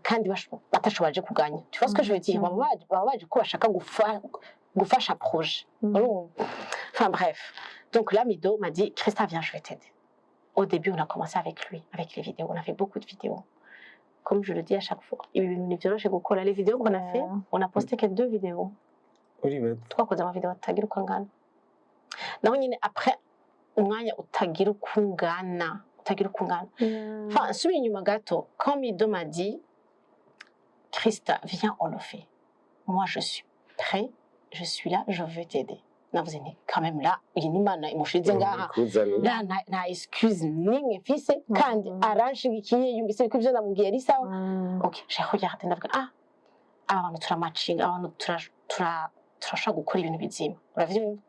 kandi batashoboraje kuganya. Tu vois ce que je veux dire? Baba baje ko bashaka gufasha projet, urumva. Enfin bref, donc là Mido m'a dit: "Christa, viens, je vais t'aider." Au début on a commencé avec lui, avec les vidéos. On a fait beaucoup de vidéos. Comme je le dis à chaque fois, ibi bintu ntivyoroshe gukora. Les vidéos qu'on a fait, on a posté que deux vidéos. Uri bato. Twakoze amavideo atagira uko angana, naho nyine après umwanya utagira uko ungana, utagira uko ungana. Enfin, nsubiye inyuma gato, quand Mido m'a dit: "Christa, viens, on le fait, moi je suis prêt, je suis là, je veux t'aider", navuze nti quand même là, iyi ni Imana imushize ngaha. Kuzana. Là nta excuse n'imwe mfise, kandi aranshigikiye, yumvise ko ivyo namubwiye ari sawa. Ok, j'ai regardé, ndavuga: "Ah, aba bantu turamacinga, abantu turashobora gukora ibintu bizima." Uravyumva,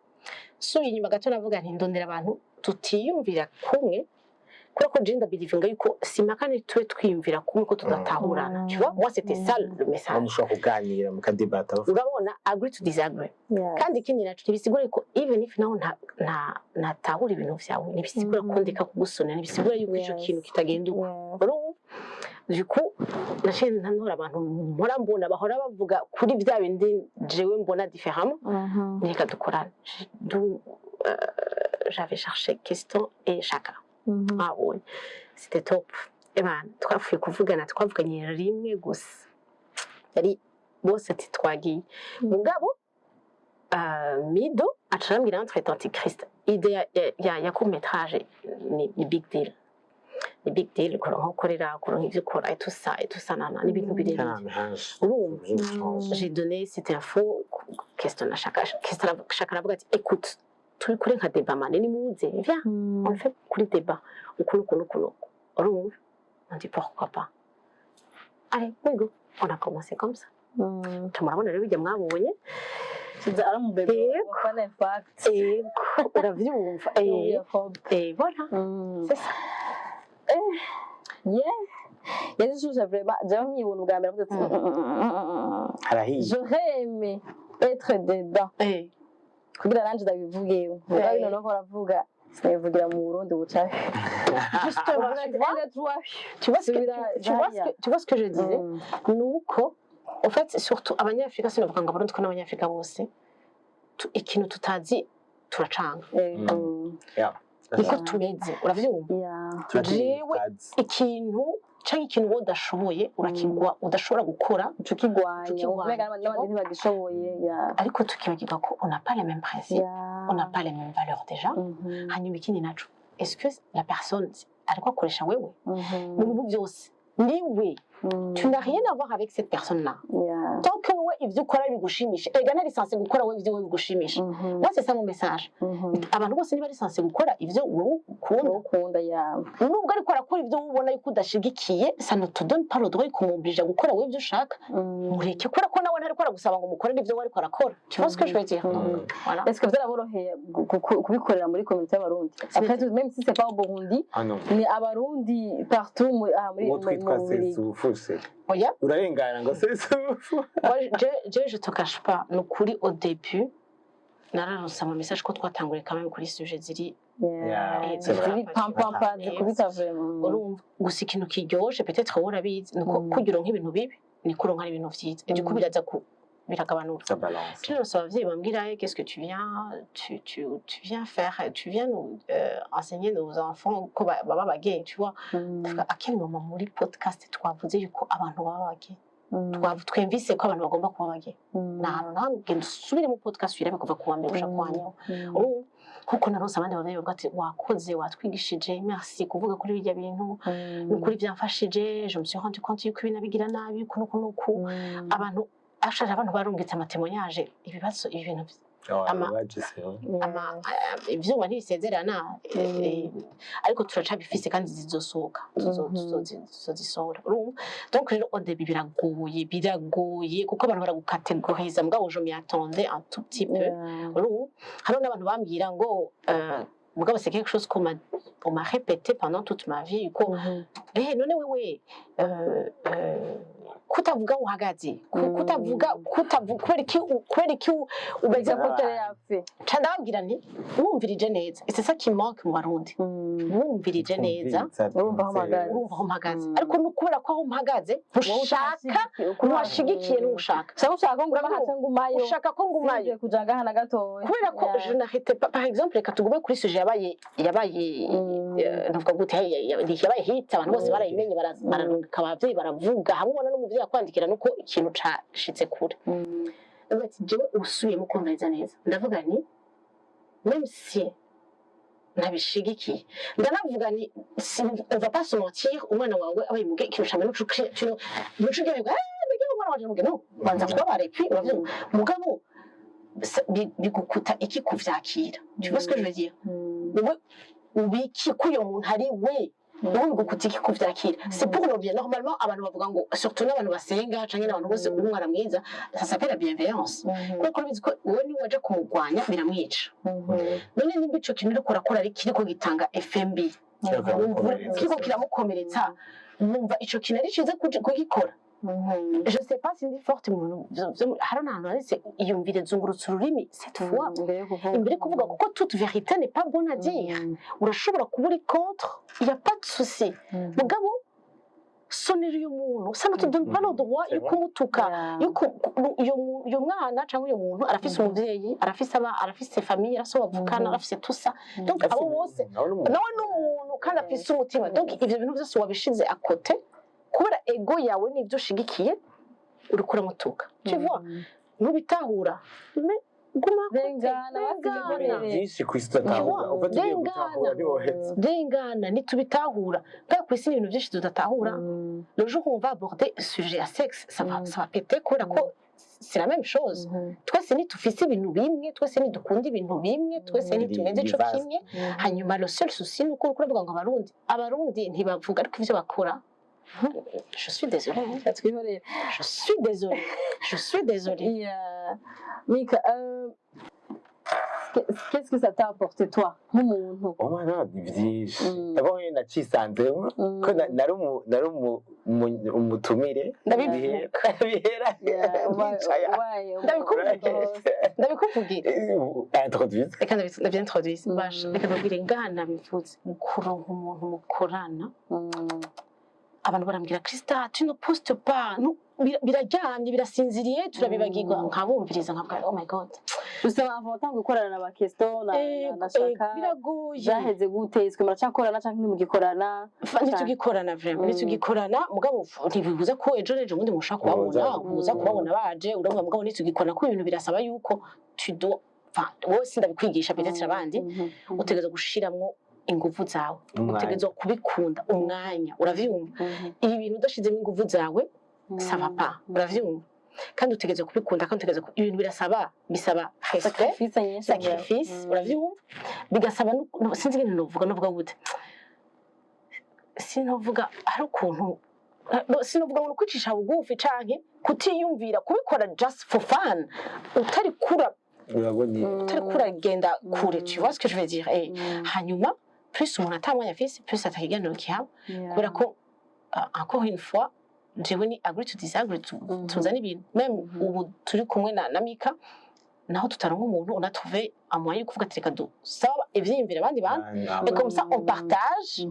subiye inyuma gato, navuga nti ndondera abantu tutiyumvira kumwe, kubera ko je ndabirivinga yuko simpaka tube twiyumvira kumwe ko tudatahurana. Tu vois, moi c'était ça le Aho message. Mushobora kuganira mukadebata. Urabona, agree to disagree. Kandi ikindi naco, ntibisigura ko even if naho ntatahura ibintu vyawe, ntibisigura ko ndeka kugusonera, ntibisigura yuko ico kintu kitagenda uko. Urumva, Du coup naciye ntora abantu mpora mbona bahora bavuga kuri bya bindi jewe mbona différemment, reka dukorane. D'où j'avais cherché Question et Chaka. Mwabonye, c'était top. Ebana, twapfuye kuvugana, twavuganye rimwe gusa, yari bose ati twagiye. Mugabo Mido aca arambwira entre Antichrist, idée ya court métrage ni big deal, ni big deal kuronka aho ukorera, kuronka ivyo ukora et tout ça et tout ça, nana ni ibintu birebire. Ahantu henshi. Urumva, j'ai donné cette info Question na Chaka. Question Chaka aravuga ati: "Écoute, turi kure nka débat mane, nimuze, viens, on le fait kuri débat uku nuku nuku nuku." Urumva, on dit: "Pourquoi pas? Allez, we go." On a commencé comme ça. Murabona rero bijya mwabonye. Ari umubebe. Yego. Wafana impact. Yego, uravyumva, et voilà, c'est ça. Yeah, yazishushe vraiment. Jewe nkibona ubwa mbere navuze ati: Harahiye. "J'aurais aimé être dedans kugira nanje ndabivuge." Mugabo bino nuko baravuga, sinabivugira mu Burundi bucahe. Justement, tu vois ce que je disais, nuko en fait surtout Abanyafrika, sinavuga ngo Abarundi ko n'Abanyafrika bose, ikintu tutazi turacanga. Niko tumeze, uravyumva? Jewe ikintu canke ikintu wowe udashoboye urakigwa, udashobora gukora. Uca ukigwanya. Ukigwanya. Umenga n'abandi ntibagishoboye, yeah. Ariko tukibagirwa ko on n'a pas les mêmes principes, on n'a pas les mêmes valeurs déjà. Hanyuma ikindi naco, est-ce que la personne ariko akoresha wewe mu bintu byose niwe? Tu n'as rien à voir avec cette personne là tant que wowe ivyo ukora bigushimisha. Ega ntari censé gukora wowe ivyo wowe bigushimisha. Moi, c'est ça mon message. Abantu bose ntibari censé gukora ivyo wowe ukunda. Ukunda, yeah. Nubwo ariko arakora ivyo wowe ubona yuko udashigikiye, ça ne te donne pas le droit kumubwirira gukora wowe ivyo ushaka. Mureke, kubera ko nawe ntariko aragusaba ngo umukorere ivyo we ariko arakora. Tu vois ce que je veux dire? Voilà. Est-ce que byaraboroheye kubikorera muri communauté y'Abarundi? Après tout, même si c'est pas au Burundi, Ah non. ni Abarundi partout muri Uwo twitwa mu Bubiligi. Sesufu se? Oya. Urarengana ngo sesufu. Moi, je te cache pas, ni ukuri, au début nararonse ama message ko twatanguriye quand même kuri sujet ziri Yeah, c'est vrai. Ziri pam pam pam, zikubita vraiment. Urumva, gusa ikintu kiryoshe, peut-être wowe urabizi, ni uko kugira nk'ibintu bibi niko uronka ibintu vyiza, du coup biraza ku biragabanuka. Ça balance. Tu sais, abavyeyi bambwira: "Eh, qu'est-ce que tu viens faire? Tu viens nous enseigner nos enfants ko baba bagay?" Tu vois? Ndavuga, à quel moment muri podcast twavuze yuko abantu baba bagay? Twumvise ko abantu bagomba kuba bagay? Ni ahantu nawe genda usubire mu podcast uyirabe kuva ku wa mbere gushika ku wa nyuma. Urumva, nkuko naronse abandi bavyeyi bavuga ati: "Wakoze, watwigishije, merci kuvuga kuri birya bintu, ni ukuri byamfashije, je me suis rendu compte yuko ibi nabigira nabi uku nuku nuku." Abantu ashaje, abantu barungitse ama témoignage, ibibazo, ibi bintu Baje, c'est vrai. Ama ivyuma ntibisezerana, ariko turacabifise kandi zizosohoka. Tuzozisohora. Urumva, donc rero au début biragoye, biragoye kuko abantu baragukategoriza, mugabo je m'y attendais un tout petit peu. Urumva, hariho n'abantu bambwira ngo mugabo c'est quelque chose qu'on m'a répété pendant toute ma vie ko none wewe kutavuga uhagaze, kutavuga, kutavuga kubera iki umeze Biga ko tele yafe. Ca ndababwira nti: "Wumvirije neza." Et c'est ça qui manque mu Barundi. Wumvirije neza, Urumva aho mpagaze. Urumva aho mpagaze. Ariko ni ukubera ko aho mpagaze ntushaka, ntuhashigikiye, ntushaka. Cyangwa ushaka ko nguma haca ngumayo. Ushaka ko ngumayo. Singiye kuja ngaha na gatoya. Kubera ko je n'arrêtais pas. Par exemple, reka tugume kuri sujet yabaye navuga gute, yabaye hit, abantu bose barayimenye, bararungika abavyeyi baravuga, hamwe ubona n'umuvyeyi akwandikira nuko ikintu cashitse kure. Ndavuga ati jewe usubiyemo kumviriza neza, ndavuga nti même si ntabishigikiye, ndanavuga nti on va pas se mentir, umwana wawe abaye muge, ikintu ca mbere nuco uryoherwa, mbega umwana wanje muge, no banza kubabara, et puis uravyumva, mugabo bigukuta iki kuvyakira? Tu vois ce que je veux dire? Wowe ubiki ko uyo muntu ari we, wowe bigukuta iki kuvyakira? C'est pour le bien. Normalement abantu bavuga ngo, surtout n'abantu basenga canke n'abantu bose, umwana mwiza, ça s'appelle la bienveillance, kuko urabizi ko wowe niwaja kumugwanya biramwica. None nimba ico kintu uriko urakora ari kiriko gitanga FMB, kiriko kiramukomeretsa, wumva ico kintu ari ciza kugikora? Je sais pas, sindi forte mu bintu hari n'ahantu handitse iyumvire, zungurutsa ururimi cette fois Imbere yo kuvuga. Imbere yo kuvuga, kuko toute vérité n'est pas bonne à dire. Urashobora kuba uri contre, il y a pas de souci, mugabo Sonera uyu muntu, ça ne te donne pas le droit C'est yo vrai. kumutuka. Yo uyo mwana cyangwa uyo muntu arafise umuvyeyi, arafise aba, arafise famille, arafise uwo bavukana, arafise tout ça. Donc abo bose, nawe n'umuntu. Nawe n'umuntu kandi afise umutima. Donc ivyo bintu byose wabishize à côté kubera ego yawe n'ibyo ushigikiye, uriko uramutuka, tu vois, ntubitahura, mais guma à côté. Rengana, basi. Rengana. Bigorere. Byinshi ku isi tudatahura. Tu Uva tugiye rengana. gutahura ntiwohetse. Rengana, ntitubitahura. Bwa ku isi ni ibintu byinshi tudatahura. Le jour où on va aborder sujet ya sexe, ça va, ça va péter, kubera ko c'est la même chose. Twese ntitufise ibintu bimwe, twese ntidukunda ibintu bimwe, twese ntitumeze ico Biri vaste. kimwe. Hanyuma le seul souci ni uko uriko uravuga ngo Abarundi ntibavuga, ariko ivyo bakora, je suis désolée, hein. Twihorere. Je suis désolée, je suis désolée. Yeah. Mika, qu'est-ce que ça t'a apporté, toi, nk'umuntu? Oh my God, ni byinshi. D'abord nyine nacisanzemo ko nari umutumire. Ndabivuga. Bihera Yeah, nicaye. Ubaye Ndabikubwira. Ndabikubwira. Introduise. Reka ndavyintroduise. Basha, reka ndabwire ngaha, nabivuze mu kuronka umuntu mukorana. Abantu barambwira: "Krista, tu ne postes pas." Biraryamye, birasinziriye, turabibagirwa. Nkabumviriza, nkavuga: "Oh my God." Gusa avant gukorana na ba Kesto na Shaka, Biragoye. Byaheze gute? Twe muracakorana canke ntimugikorana? Ntitugikorana vraiment. Ntitugikorana, mugabo ntibibuza ko ejo n'ejo bundi mushobora kubabona, uza kubabona baje urabona. Mugabo ntitugikorana kuko ibintu birasaba yuko tu dois, enfin, wowe sindabikwigisha, peut-être abandi, utegerezwa gushiramwo inguvu zawe. Umwanya. Utegerezwa kubikunda, umwanya, uravyumva? Ibi bintu udashizemo inguvu zawe, ça va pas, uravyumva? Kandi utegerezwa kubikunda, kandi utegerezwa ibintu bisaba respect. Sacrifice nyinshi. Sacrifice, uravyumva? Bigasaba sinzi ingene novuga, novuga gute, sinovuga, hari ukuntu no, sinovuga ngo ni ukwicisha bugufi canke kutiyumvira kubikora just for fun, utari kura Urabona. utari kuragenda kure, tu vois ce que je veux dire? Hanyuma plus umuntu ata mwanya afise, plus atakiganiro kihaba, kubera ko encore une fois, jewe ni agree to disagree, tuzana ibintu même ubu turi kumwe na Mika, naho tutaronka umuntu, on a trouvé un moyen yo kuvuga ati: "Reka dusaba ivyiyumviro abandi bantu", et comme ça on partage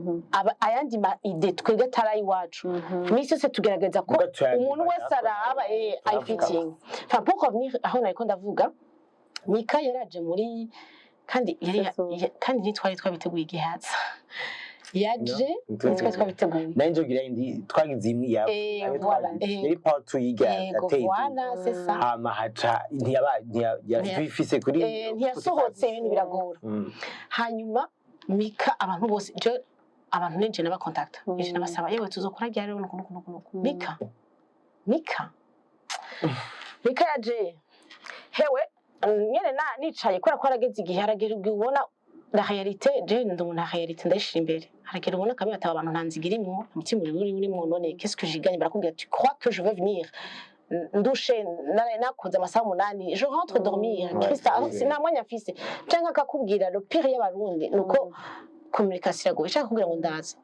ayandi ma idée twebwe atari ayiwacu. Iminsi yose tugerageza ko umuntu wese araba ayifitinga. Enfin, pour revenir aho nariko ndavuga, Mika yaraje muri kandi yari C'est ça. Kandi ntitwari twabiteguye igihe haza, yaje ntitwari twabiteguye. Nanje ngira indi twagize imwe ya Voilà. Yari part 2 yiga. Yego. Ateye. Voilà, c'est ça. Hama haca ntiyaba ntiyafise kuri Ntiyasohotse, ibintu biragora. Hanyuma Mika, abantu bose, je abantu ninje nabakontakta, nije nabasaba: "Yewe, tuzokora ryari?" Nuku nuku nuku nuku. Mika yaje hewe nyene na nicaye, kubera ko harageze igihe, haragera igihe ubona la réalité. Je ndi umuntu, la réalité ndayishira imbere. Haragera ubona kamwe ataba abantu, nta nziga irimwo, umutima uri urimwo. None qu'est-ce que j'y gagne? Barakubwira: "Tu crois que je veux venir ndushe, nakoze amasaha 8, je rentre dormir." Krista, nta mwanya mfise. Canke akakubwira, le pire y'Abarundi nuko communication iragoye. Nshaka kubwira ngo ndaza,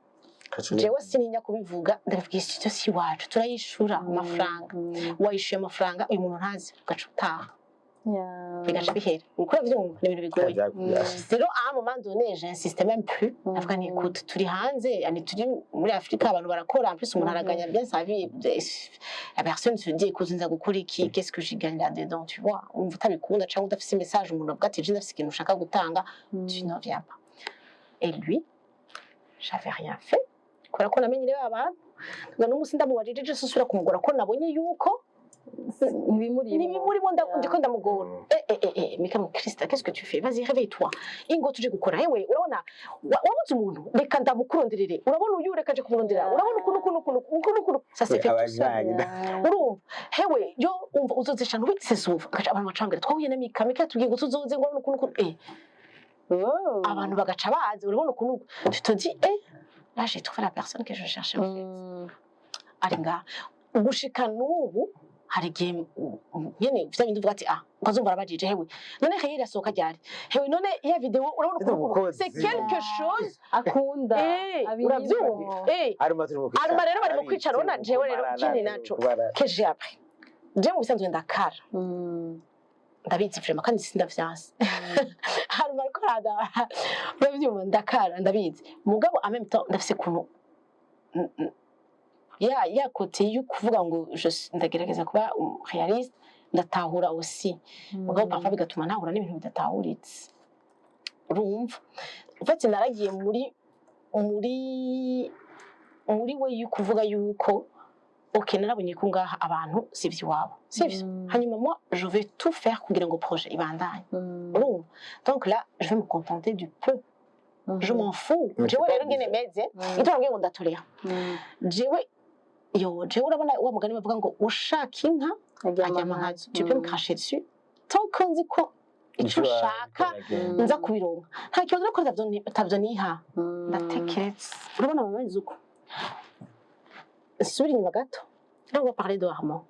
jewe sintinya kubivuga, ndabivuga: "Studio si iwacu, turayishura amafaranga." Wayishuye amafaranga, uyu muntu ntazi, ugaca utaha, bigaca bihera. Uriko uravyumva? Ni ibintu bigoye. Rero à un moment donné, j'insiste même plus. Ndavuga nti: "Écoute, turi hanze, yani turi muri Afrika, abantu barakora, en plus umuntu araganya bien sa vie." La personne se dit: "Écoute, nza gukora iki? Qu'est-ce que j'y gagne là-dedans?" Tu vois, umva utabikunda cyangwa udafise message, umuntu avuga ati: "Je ndafise ikintu ushaka gutanga", tu n'en viens pas. Et lui, j'avais rien fait, kubera ko namenye rero abantu ngo n'umunsi ndamubajije, je susubira kumugora ko nabonye yuko ntibimurimo. Ntibimurimo, ndiko ndamugora. Eh, eh, eh, eh, Mika: "Krista, qu'est-ce que tu fais? Vas-y, réveille-toi, ingo tuje gukora. Hewe, urabona wabuze umuntu, reka ndamukuronderere. Urabona uyu, reka aje kumurondera. Urabona ukuntu ukuntu ukuntu ukuntu ukuntu, ça s'est fait tout seul." Urumva hewe, yo umva uzoze shanu witse suva, agaca abantu bacambwira: "Twahuye na Mika, Mika yatubwiye ngo tuzoze, ngo urabona ukuntu ukuntu." Abantu bagaca baza: "Urabona ukuntu." Tu te dis: "Eh, là j'ai trouvé la personne que je cherchais, en fait." Ari ngaha gushika n'ubu. Hari igihe nyene vya bindi uvuga ati: "Ah", ukazumva arabajije: "Hewe, none hehe irasohoka ryari? Hewe, none ya video?" Urabona ukuntu Umukozi. C'est quelque chose akunda abirimo. Uravyumva? Aruma turi mu kwicara. Aruma rero bari mu kwicara, urabona jewe rero ikindi naco que j'ai appris, je mu bisanzwe ndakara. Ndabizi vraiment, kandi sindavyanse. Haruma ariko arada, uravyumva, ndakara, ndabizi. Mugabo en même temps ndafise ukuntu Ya côté yo kuvuga ngo ndagerageza kuba réaliste, ndatahura aussi, mugabo parfois bigatuma ntahura n'ibintu bidatahuritse. Urumva, en fait naragiye muri we yo kuvuga yuko ok, narabonye ko ngaha abantu sivyo iwabo, sivyo. Hanyuma moi je vais tout faire kugira ngo projet ibandanye. Urumva, donc là je vais me contenter du peu, je m'en fous. Mais Jewe c'est rero pas ngene meze icyo nabwiye ngo ndatorera jewe yo jewe, urabona wa mugani bavuga ngo ushaka inka aryama nkazo. Tu peux me cracher dessus tant que nzi ko icyo ushaka nza kubironka, nta kibazo. Ariko ntavyo niha, ndatekereza. Urabona bameze uko, nsubira inyuma gato. Là on va parler de Armand.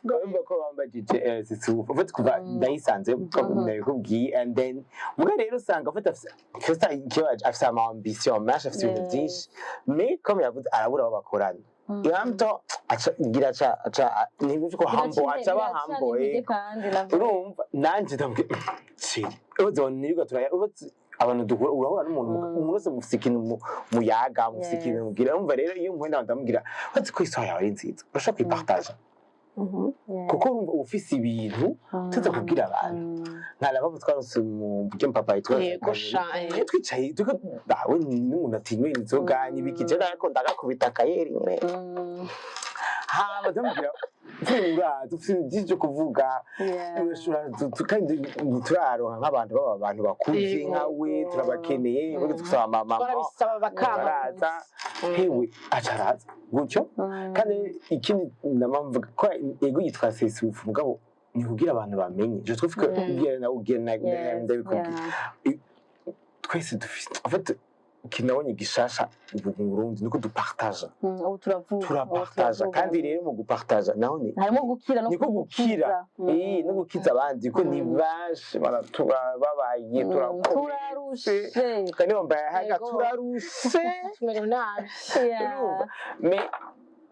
Urumva ko bambajije Sisufu, en fait kuva ndayisanze nabikubwiye, and then muga rero usanga en fait afise, Christa ikibazo, afise ama ambition menshi, afise ibintu byinshi, mais comme yavuze arabura abo bakorana. Et en même temps aca gira aca ntibivuze ko humble, aca aba humble. Kandi navyo. Urumva nanje ndamubwira chéri, uzonirirwa turaya ubatse abantu duhura, urahura n'umuntu, umuntu wese mufise ikintu muyaga, mufise ikintu mubwira. Urumva rero iyo mpuye ndamubwira uretse ko histoire yawe ari nziza, urashobora kuyipartaja, kuko urumva uba ufise ibintu tuza kubwira abantu. Nkaraba twarose mu buryo papa yitwa Yego sha, eh. twicaye tuko bawe n'umuntu atinywera inzoga n'ibiki, je nariko ndagakubita akayeri nyene. Hama ndamubwira uraza ufise ibintu byinshi byo kuvuga, urashobora kandi turaronka nk'abantu baba abantu bakuze nkawe, turabakeneye. Gusaba mama Twarabisaba bakanga. Baraza hewe, aca araza gutyo. Kandi ikindi ndamamvuga ko ego yitwa Sesufu, mugabo ni kugira abantu bamenye. Je trouve que ubwira nawe ubwira ndabikubwira, twese dufise, en fait ikintu nabonye gishasha ubu mu Burundi nuko dupartaja. Ubu turavuga. Turapartaja, kandi rero mu gupartaja naho ni harimo gukira no niko gukira. gukiza. No gukiza abandi ko ni benshi babaye turakomeretse. Turarushe. Kandi bambaye haga. Turarushe. Tumerewe nabi. Urumva, mais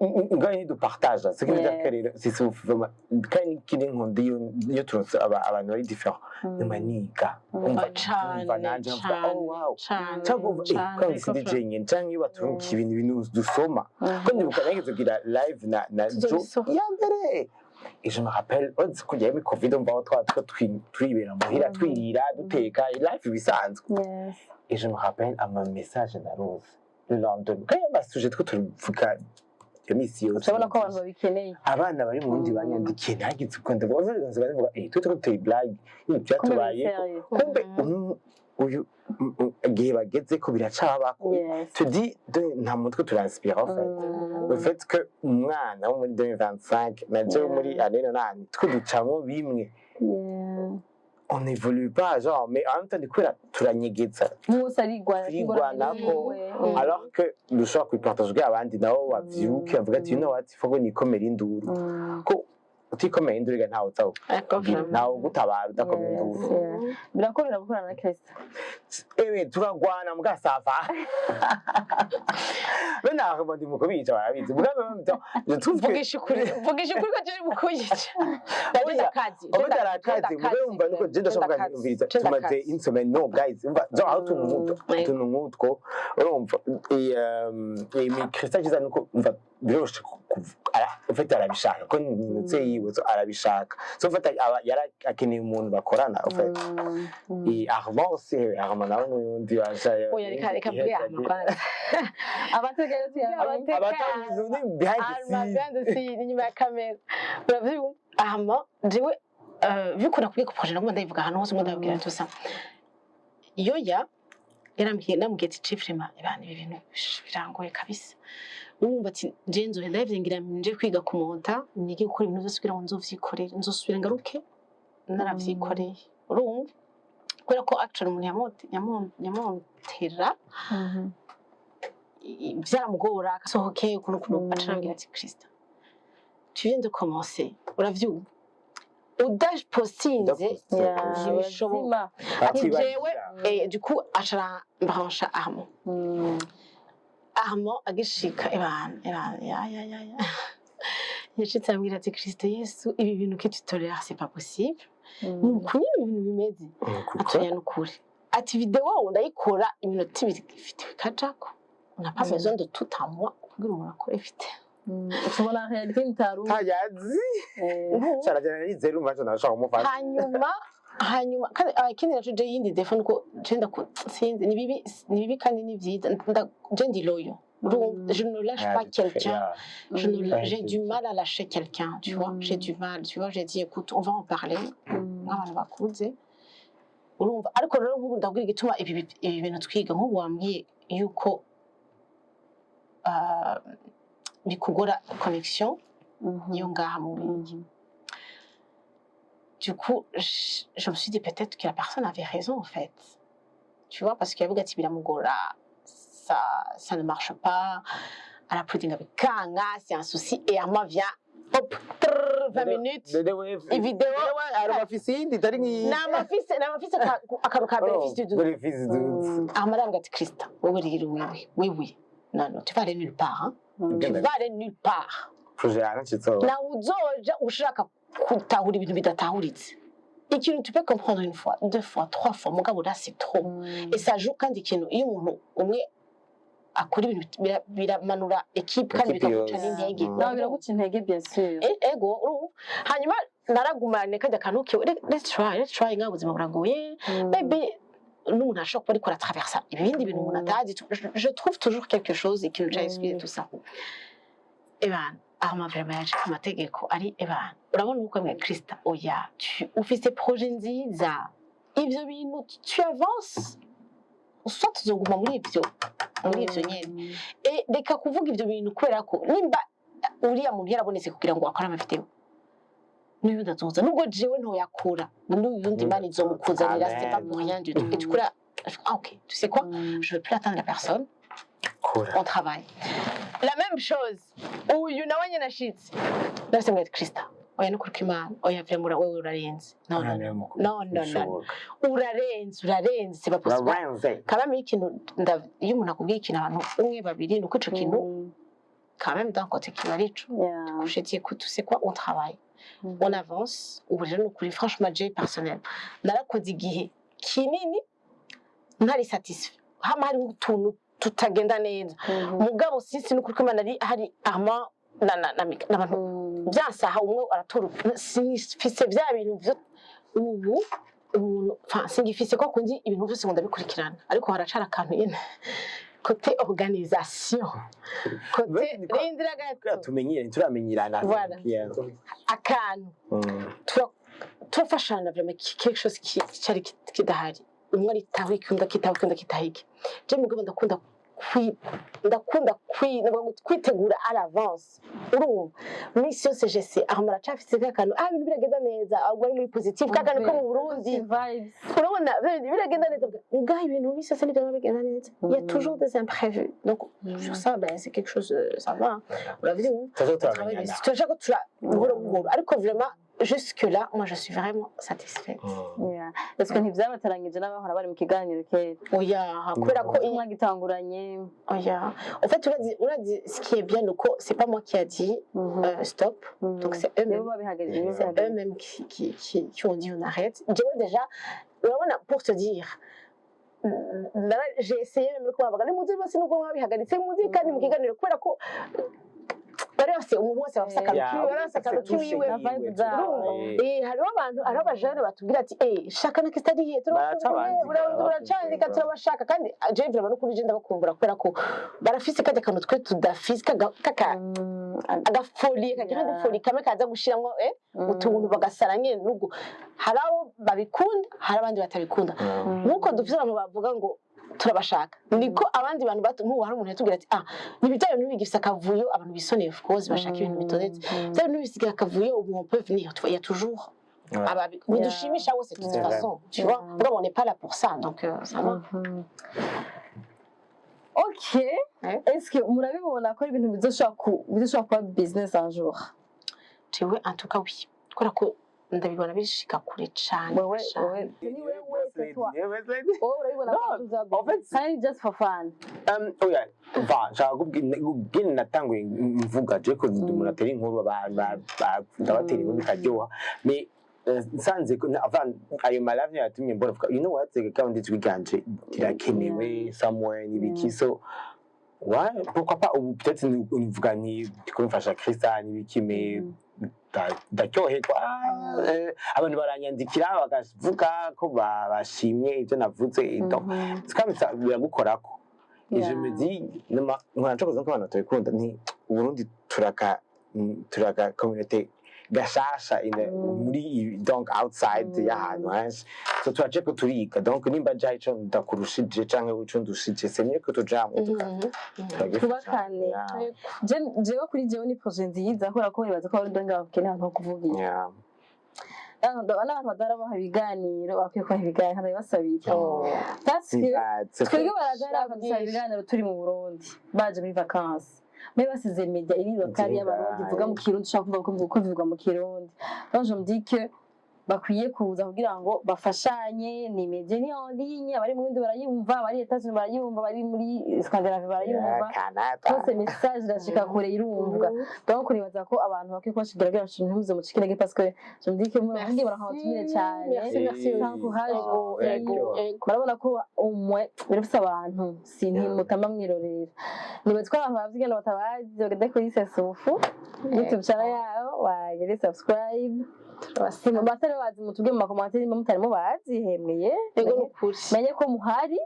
ngaho ntidupartage, ce qui veut dire que rero c'est vraiment kandi ikindi nkunda iyo turonse abantu bari différent, nyuma niga umva Cane, umva nanje mvuga cane, oh wow, cane, cyangwa umva cane, kandi sindi jenyine, cyangwa iyo baturunkiye ibintu dusoma, ko ndibuka nageze kugira live na Jo Tuzobisoma. ya mbere, et je me rappelle uretse kujya muri Covid, umva aho twaba twibera muhira, twirira, duteka live ibisanzwe. Et je me rappelle ama message narose le lendemain kandi ama sujet two tuvuga iyo misi yose. Urabona ko abantu babikeneye. Abana bari mu bundi banyandikiye, ntagize uko ndavuga, ndavuga twe turiko duteye blague ibintu byatubaye, sérieux. kumbe uyu igihe bageze ko biracabako. Tu dis nta mutwe turanspira, en fait le fait que umwana wo muri 2025 na jewe muri année 90 two ducamo bimwe, on n'évolue pas genre, mais en même temps ni kubera turanyegeza. Mwose arigwana. Turigwanako. Alors que dushobora kubipartager kugira abandi nabo bavyuke bavuga ati you know what, faut ko nikomera induru, ko utikomeye induru ega ntawe uza ntawe ugutabara udakomeye induru. Birakorera gukorana na Kristo. Ewe, turagwana muga ça va, bene aho ndi mu kubica barabizi, muga en même temps je trouve que Vugisha ukuri ko turi bukuyica. Ndaje akazi. En fait arakaze, muga yumva nuko je ndashobora kuganiriza, tumaze une semaine, no guys, umva genre aho utuntu nk'utwo, utuntu nk'utwo urumva, et mais Christian cyiza nuko umva biroroshe en fait arabishaka ko ni yiwe, so arabishaka, so en fait yari akeneye umuntu bakorana en fait. Et Armand aussi, Armand nawe n'undi waje. Oya, reka mvuge Armand kwanza. Abategera. Abatabizi ni behind the Armand scene. Behind the scene, inyuma ya kamera. Uravyumva? Armand jewe vu ko nakubwiye ko projet naguma ndayivuga ahantu hose, ngo ndababwira tout ça. Yoya yarambwiye, ndamubwiye ati chief rema ibana ibi bintu birangoye kabisa. Urumva ati je nzohe ndavye ngira nje kwiga kumonta, nige gukora ibintu byose kugira ngo nzovyikorere, nzosubira ngaruke naravyikoreye. Urumva, kubera ko actually umuntu yamontera byaramugora agasohoke ukuntu ukuntu, aca arambwira ati Christa, tu viens de commencer, uravyumva, udapostinze ntibishoboka. Ati jewe du coup aca arambrancha Armand. Armand agishika ebana ebana ya ya ya ya yashitse arambwira ati Christa, Yesu, ibi bintu que tu tolères, c'est pas possible, ni ukuri ibi bintu bimeze. Ati nukuri, ati video ndayikora iminota 2 ifite bikajako, on n'a pas besoin de tout un mois. Kugira umuntu akore ifite Ushobora réalité ntaru. Ntayazi. Carajana ni zéro, mbacho ndashaka kumufasha. Hanyuma kandi ikindi naco, je yindi défaut nuko je sinzi, ni bibi, ni bibi kandi ni vyiza. Je ndi loyal. Urumva, je ne lâche pas quelqu'un. Je ne, j'ai du mal à lâcher quelqu'un, tu vois. J'ai du mal, tu vois. J'ai dit, écoute, on va en parler. Nk'abantu bakuze. Urumva, ariko rero nk'ubu ndabwira igituma ibi bintu twiga, nk'ubu wambwiye yuko bikugora connexion yo ngaha mu Bubiligi. Du coup, je me suis dit peut-être que la personne avait raison en fait. Tu vois, parce que yavuga ati biramugora, ça ne marche pas, arapudinga bikanga, c'est un souci, et Armand vient, hop, trrr, 20 minutes, ivideo. Arabafise iyindi itari nk'iyi. Namafise akantu ka bénéfice du doute. Bénéfice du doute. Armand arambwira ati Krista, wewe rero wewe, wewe, non, non, tu vas aller nulle part, hein. Tu vas aller nulle part. Projet yaracitse. Nawe uzoja ushaka gutahura ibintu bidatahuritse. Ikintu tu peux comprendre une fois, deux fois, trois fois, mugabo là c'est trop. Et ça joue, kandi ikintu iyo umuntu umwe akora ibintu biramanura équipe kandi Équipe bikaguca yose. n'intege. Non, biraguca intege, bien sûr. Ego, urumva, hanyuma naragumane kajya kantu ke, let's try, let's try, ngaho ubuzima buragoye, maybe n'umuntu ashobora kuba ariko aratraversa ibindi bintu umuntu atazi. Je trouve toujours quelque chose, ikintu ca excuse tout ça. Ebana, aho vraiment yaje ku mategeko ari ebana, urabona uko mwe Krista, oya, ufise projet nziza, ivyo bintu tu avances, soit tuzoguma muri ivyo nyene. E reka kuvuga ivyo bintu, kubera ko nimba uriya muntu yarabonetse kugira ngo akore amavideo, n'uyundi azoza, nubwo jewe ntoyakora, n'uyundi Imana izomukuzanira, c'est pas pour rien du tout. Et du coup là, ah ok, tu sais quoi, je veux plus attendre la personne. Kora. On travaille la même chose. Uyu nawe nyine ashitse, ndabise ngo Krista, oya, nukuri kw'Imana, oya, vraiment wewe urarenze, no, no, no, no, no, no, urarenze, urarenze, c'est pas possible. Urarenze. Quand même ikintu iyo umuntu akubwiye ikintu, abantu umwe, babiri, nuko ico kintu quand même d'un côté kiba ari ico. J'ai dit, écoute, tu sais quoi, on travaille, on avance. Ubu rero nukuri, franchement, je personnel narakoze igihe kinini ntari satisfait, hama hariho utuntu tutagenda neza, mugabo sisi nukuri ko Imana ari hari Armand na Mika n'abantu byansaha, umwe aratora, sinifise bya bintu vyo ubu umuntu, enfin singifise ko kundi ibintu byose ngo ndabikurikirana, ariko haracara akantu nyene côté organisation, côté rindira gato. Tumenyere, turamenyerana. Voilà. Akantu turafashana vraiment, quelque chose cyari kidahari, umwe aritaho iki, undi akitaho iki, undi akitaho iki. Je mugabo ndakunda ndavuga ngo kwitegura à l'avance. Urumva, minsi yose j'essaie aho maracafise kakantu, ah, ibintu biragenda neza, ahubwo ari muri positive, kakantu ko mu Burundi. Vibes. Urabona biragenda neza, ngaho ibintu minsi yose nibyo bigenda neza, il y a toujours des imprévus, donc sur ça, ben c'est quelque chose, ça va, hein. Uravyumva. Tuza turamenyana. Turashaka tura buhoro buhoro, ariko vraiment jusque là, moi je suis vraiment satisfaite. Yeah. Est-ce que ntivyabatarangije n'abahora bari mu kiganiro kera? Oya, kubera ko Mwagitanguranye. Oya, en fait urazi, ce qui est bien, nuko c'est pas moi qui a dit stop, donc c'est eux-mêmes. Nibo babihagaze, nibo C'est babihagaze. eux-mêmes qui ont dit on arrête. Jewe déjà, urabona, pour te dire, j'ai essayé même kubabaga nimuze bose, nubwo mwabihagaritse muze kandi mu kiganiro, kubera ko bari bafise, umuntu wese afise akantu kiwe, bari bafise akantu kiwiwe. Vibe zabo. Hariho abantu, hariho abajene batubwira ati shaka na Krista Baracabandika, turacandika, turabashaka. Kandi je vraiment n'ukuri je ndabakumbura, kubera ko barafise kajya kantu twe tudafise, kaka agafolie kagira agafolie kamwe kaza gushiramwo utuntu bagasara nyene. Nubwo hari abo babikunda, hari abandi batabikunda. Nkuko dufise abantu bavuga ngo turabashaka, niko abandi bantu bato, nk'ubu hari umuntu yatubwira ati ah, ni bya bintu bigifise akavuyo, abantu bisoneye, of course bashaka ibintu bitondetse, bya bintu bisigaye akavuyo, ubu on peut venir, tu vois, il y a toujours bidushimisha bose de toute façon, tu vois. Mugabo on n'est pas là pour ça, donc ça va. Ok. Est-ce que murabibona ko ari ibintu bizoshobora kuba business un jour? Jewe en tout cas oui, kubera ko ndabibona bishika kure cane. Wewe? Cane. Wewe ni wewe, c'est toi, wowe urabibona ko Non, bizaba en fait, business kandi just for fun? Oya, va, nshaka kubwira natanguye mvuga je ko umuntu atera inkuru, ndabatera inkuru bikaryoha, mais nsanze ko enfin ayo malavye yatumye mbona mvuga, you know what, kandi ijwi ryanje rirakenewe somewhere n'ibiki, so Ouais, pourquoi pas, ou peut-être nuvuga nti ndiko mfasha Krista n'ibiki, mais ndaryoherwa. Abantu baranyandikira bakavuga ko bashimye ibyo navuze, et donc c'est comme ça, biragukorako. Et je me dis nkora ncokoza ko abantu batabikunda, nti Uburundi turaka communauté gashasha muri, donc outside y'ahantu henshi, so turaje ko turiga. Donc nimba nja ico ndakurushije canke ico ndushije, c'est mieux que tuja hamwe tukagifasha. Twubakane. Yeah. Jewe kuri jewe ni projet nziza, kubera ko nibaza ko Abarundi ngaho bakeneye ahantu ho kuvugira. N'abantu badarabaha ibiganiro bakwiye kubaha ibiganiro, ndabibasabira, parce que twebwe baraza hariya bakadusaba ibiganiro turi mu Burundi, baje muri vacances, mais basize media iri locale y'Abarundi ivuga mu Kirundi, ushaka kumva ko bivugwa mu Kirundi. Donc je me dis que bakwiye kuza kugira ngo bafashanye. Ni media ni en ligne, abari mu Burundi barayumva, abari Etats-Unis barayumva, abari muri Scandinavie barayumva. Canada. Hose message irashika kure, irumvwa. Donc nibaza ko abantu bakwiye kubashigira kugira ngo ntimuze mucike intege, parce que je me dis que muri barabatumire cyane. Merci, merci. Encourage. Ego, ego. Murabona ko umwe birafise abantu si ntimutama mwirorera. Nibaza ko abantu bazi ingene batabazi bagende kuri Sesufu YouTube channel yabo, bagire subscribe. Batari bazi mutubwe mu ma commentaires nimba mutari mubazi, hemweye. Ego, nukuri. Menye ko muhari,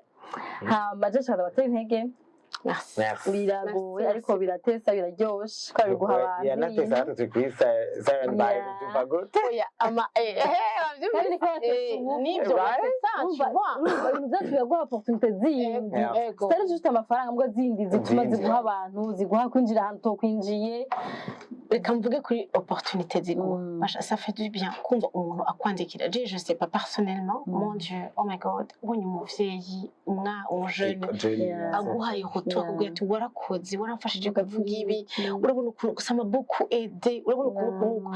hama je nshaka batera intege. Merci. Merci. Biragoye Merci, ariko merci. biratesa, biraryoshe ko biguha abantu Yanatesa ibintu. hano turi kuri Siren Vibe. Tuva gute? Oya, ama Kandi niko batesa ubu. nibyo. Right? C'est ça, tu vois. Urumva ibintu byacu biraguha opportunité zindi Ego. zitari juste amafaranga, mbwa zindi zituma Zindi. ziguha abantu, ziguha kwinjira ahantu utokwinjiye. Reka mvuge kuri opportunité ziguha. Basha, ça fait du bien kumva umuntu akwandikira. Je sais pas, personnellement, mon Dieu, oh my God, ubonye umuvyeyi, umwa, umujene aguhaye retour, akubwira ati warakoze, waramfashije kuvuga ibi, urabona ukuntu gusa ama beaucoup aidé, urabona ukuntu ukuntu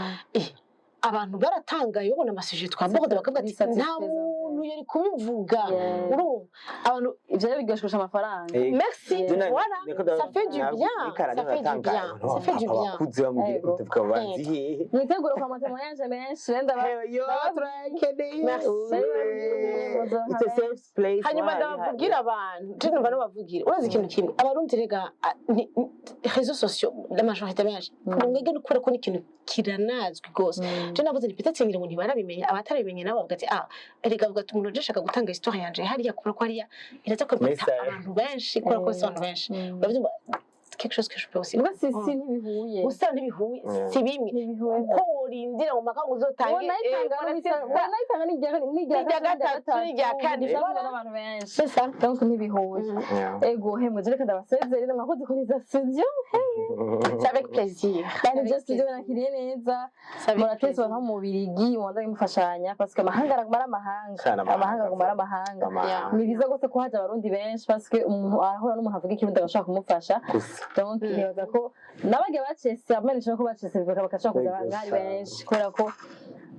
abantu baratangaye babona ama sujets twaborde, bakavuga ati nta muntu yari kubivuga. Urumva abantu Ivyo rero biryoshe amafaranga. Merci. Voilà, ça fait du bien, ça fait du bien, ça fait du bien. Abakuze bamubwira Ego. ndavuga bazi hehe. Mwitegure kwa ma témoignages menshi wenda Yo, turakeneye. Merci. It's a safe place. Hanyuma ndababwira abantu, je numva nabavugira, urazi ikintu kimwe, Abarundi rega réseaux sociaux, la majorité benshi mwebwe ni ukubera ko ni ikintu kiranazwi rwose. Je navuze nti peut-être ngira ngo ntibarabimenya, abatarabimenye nabo bavuga ati ah, erega avuga ati umuntu aje ashaka gutanga histoire yanje hariya, kubera ko hariya iraza kwimata Message. abantu benshi, kubera ko si abantu benshi urabyumva, quelque chose que je peux aussi. Mbwa si ntibihuye. Gusa ntibihuye, si bimwe. Ntibihuye. Kuko worindira mu maka ngo uzotange Wanayitanga n'irya N'irya gatatu, n'irya kane. N'irya n'abantu benshi. C'est ça. Donc ntibihuye. Ego hemwe, je reka ndabasezerere, mwakoze kuri studio. C'est avec plaisir. Kandi ibyo studio nakiriye neza. C'est avec Muratese plaisir. abantu bo mu Bubirigi, mubanza mufashanya, parce que amahanga araguma ari amahanga. Sana amahanga. Amahanga aguma ari amahanga. Amahanga. Ni byiza rwose ko haje Abarundi benshi, parce que umuntu arahura n'umuntu avuga Ikirundi agashobora kumufasha. Gusa. Donc nibaza ko n'abagiye bacese amenyesha ko bacese bagashobora kuza Ego, bari sana. benshi, kubera ko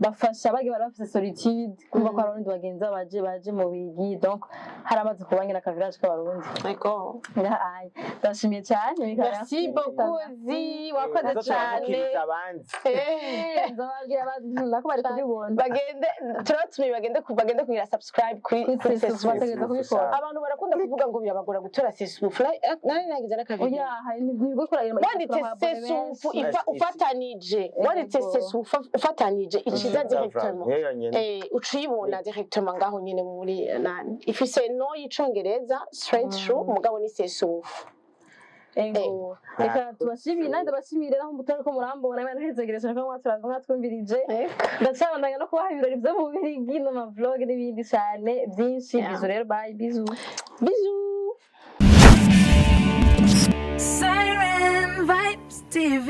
bafasha bagiye bari bafise solitude, kumva ko Abarundi bagenzi babo baje mu Bubirigi. Donc haramaze kuba nyine aka village k'Abarundi. Ego. Ngahaye ndashimiye cyane. Merci beaucoup, Zi, wakoze cyane. Tuzokiriza abandi. Nzababwira abantu nako bari kubibona. Bagende, turabatumiye, bagende kugira subscribe kuri Sesufu, Sesufu. bategereza kubikora. Abantu barakunda kuvuga ngo birabagora gutora Sesufu, nari nagize n'akavideo. Oya, hari nibwo kora. Wanditse Sesufu ufatanije, wanditse Sesufu ufatanije, ikiza directement. Niyo yonyene. Ucuyibona directement ngaho nyene muri nani, ifise no y'icongereza straight through, mugabo ni Sesufu. Ego. Reka tubashimire, nanjye ndabashimire naho mutari ko murambona. Imana ihezegeresha ko mwaturaza mwatwumvirije. Ndacabandanya no kubaha ibirori vyo mu Bubirigi n'ama vlog n'ibindi cyane byinshi. Bisous rero, bye, bisous. Bisous. Siren Vibes TV.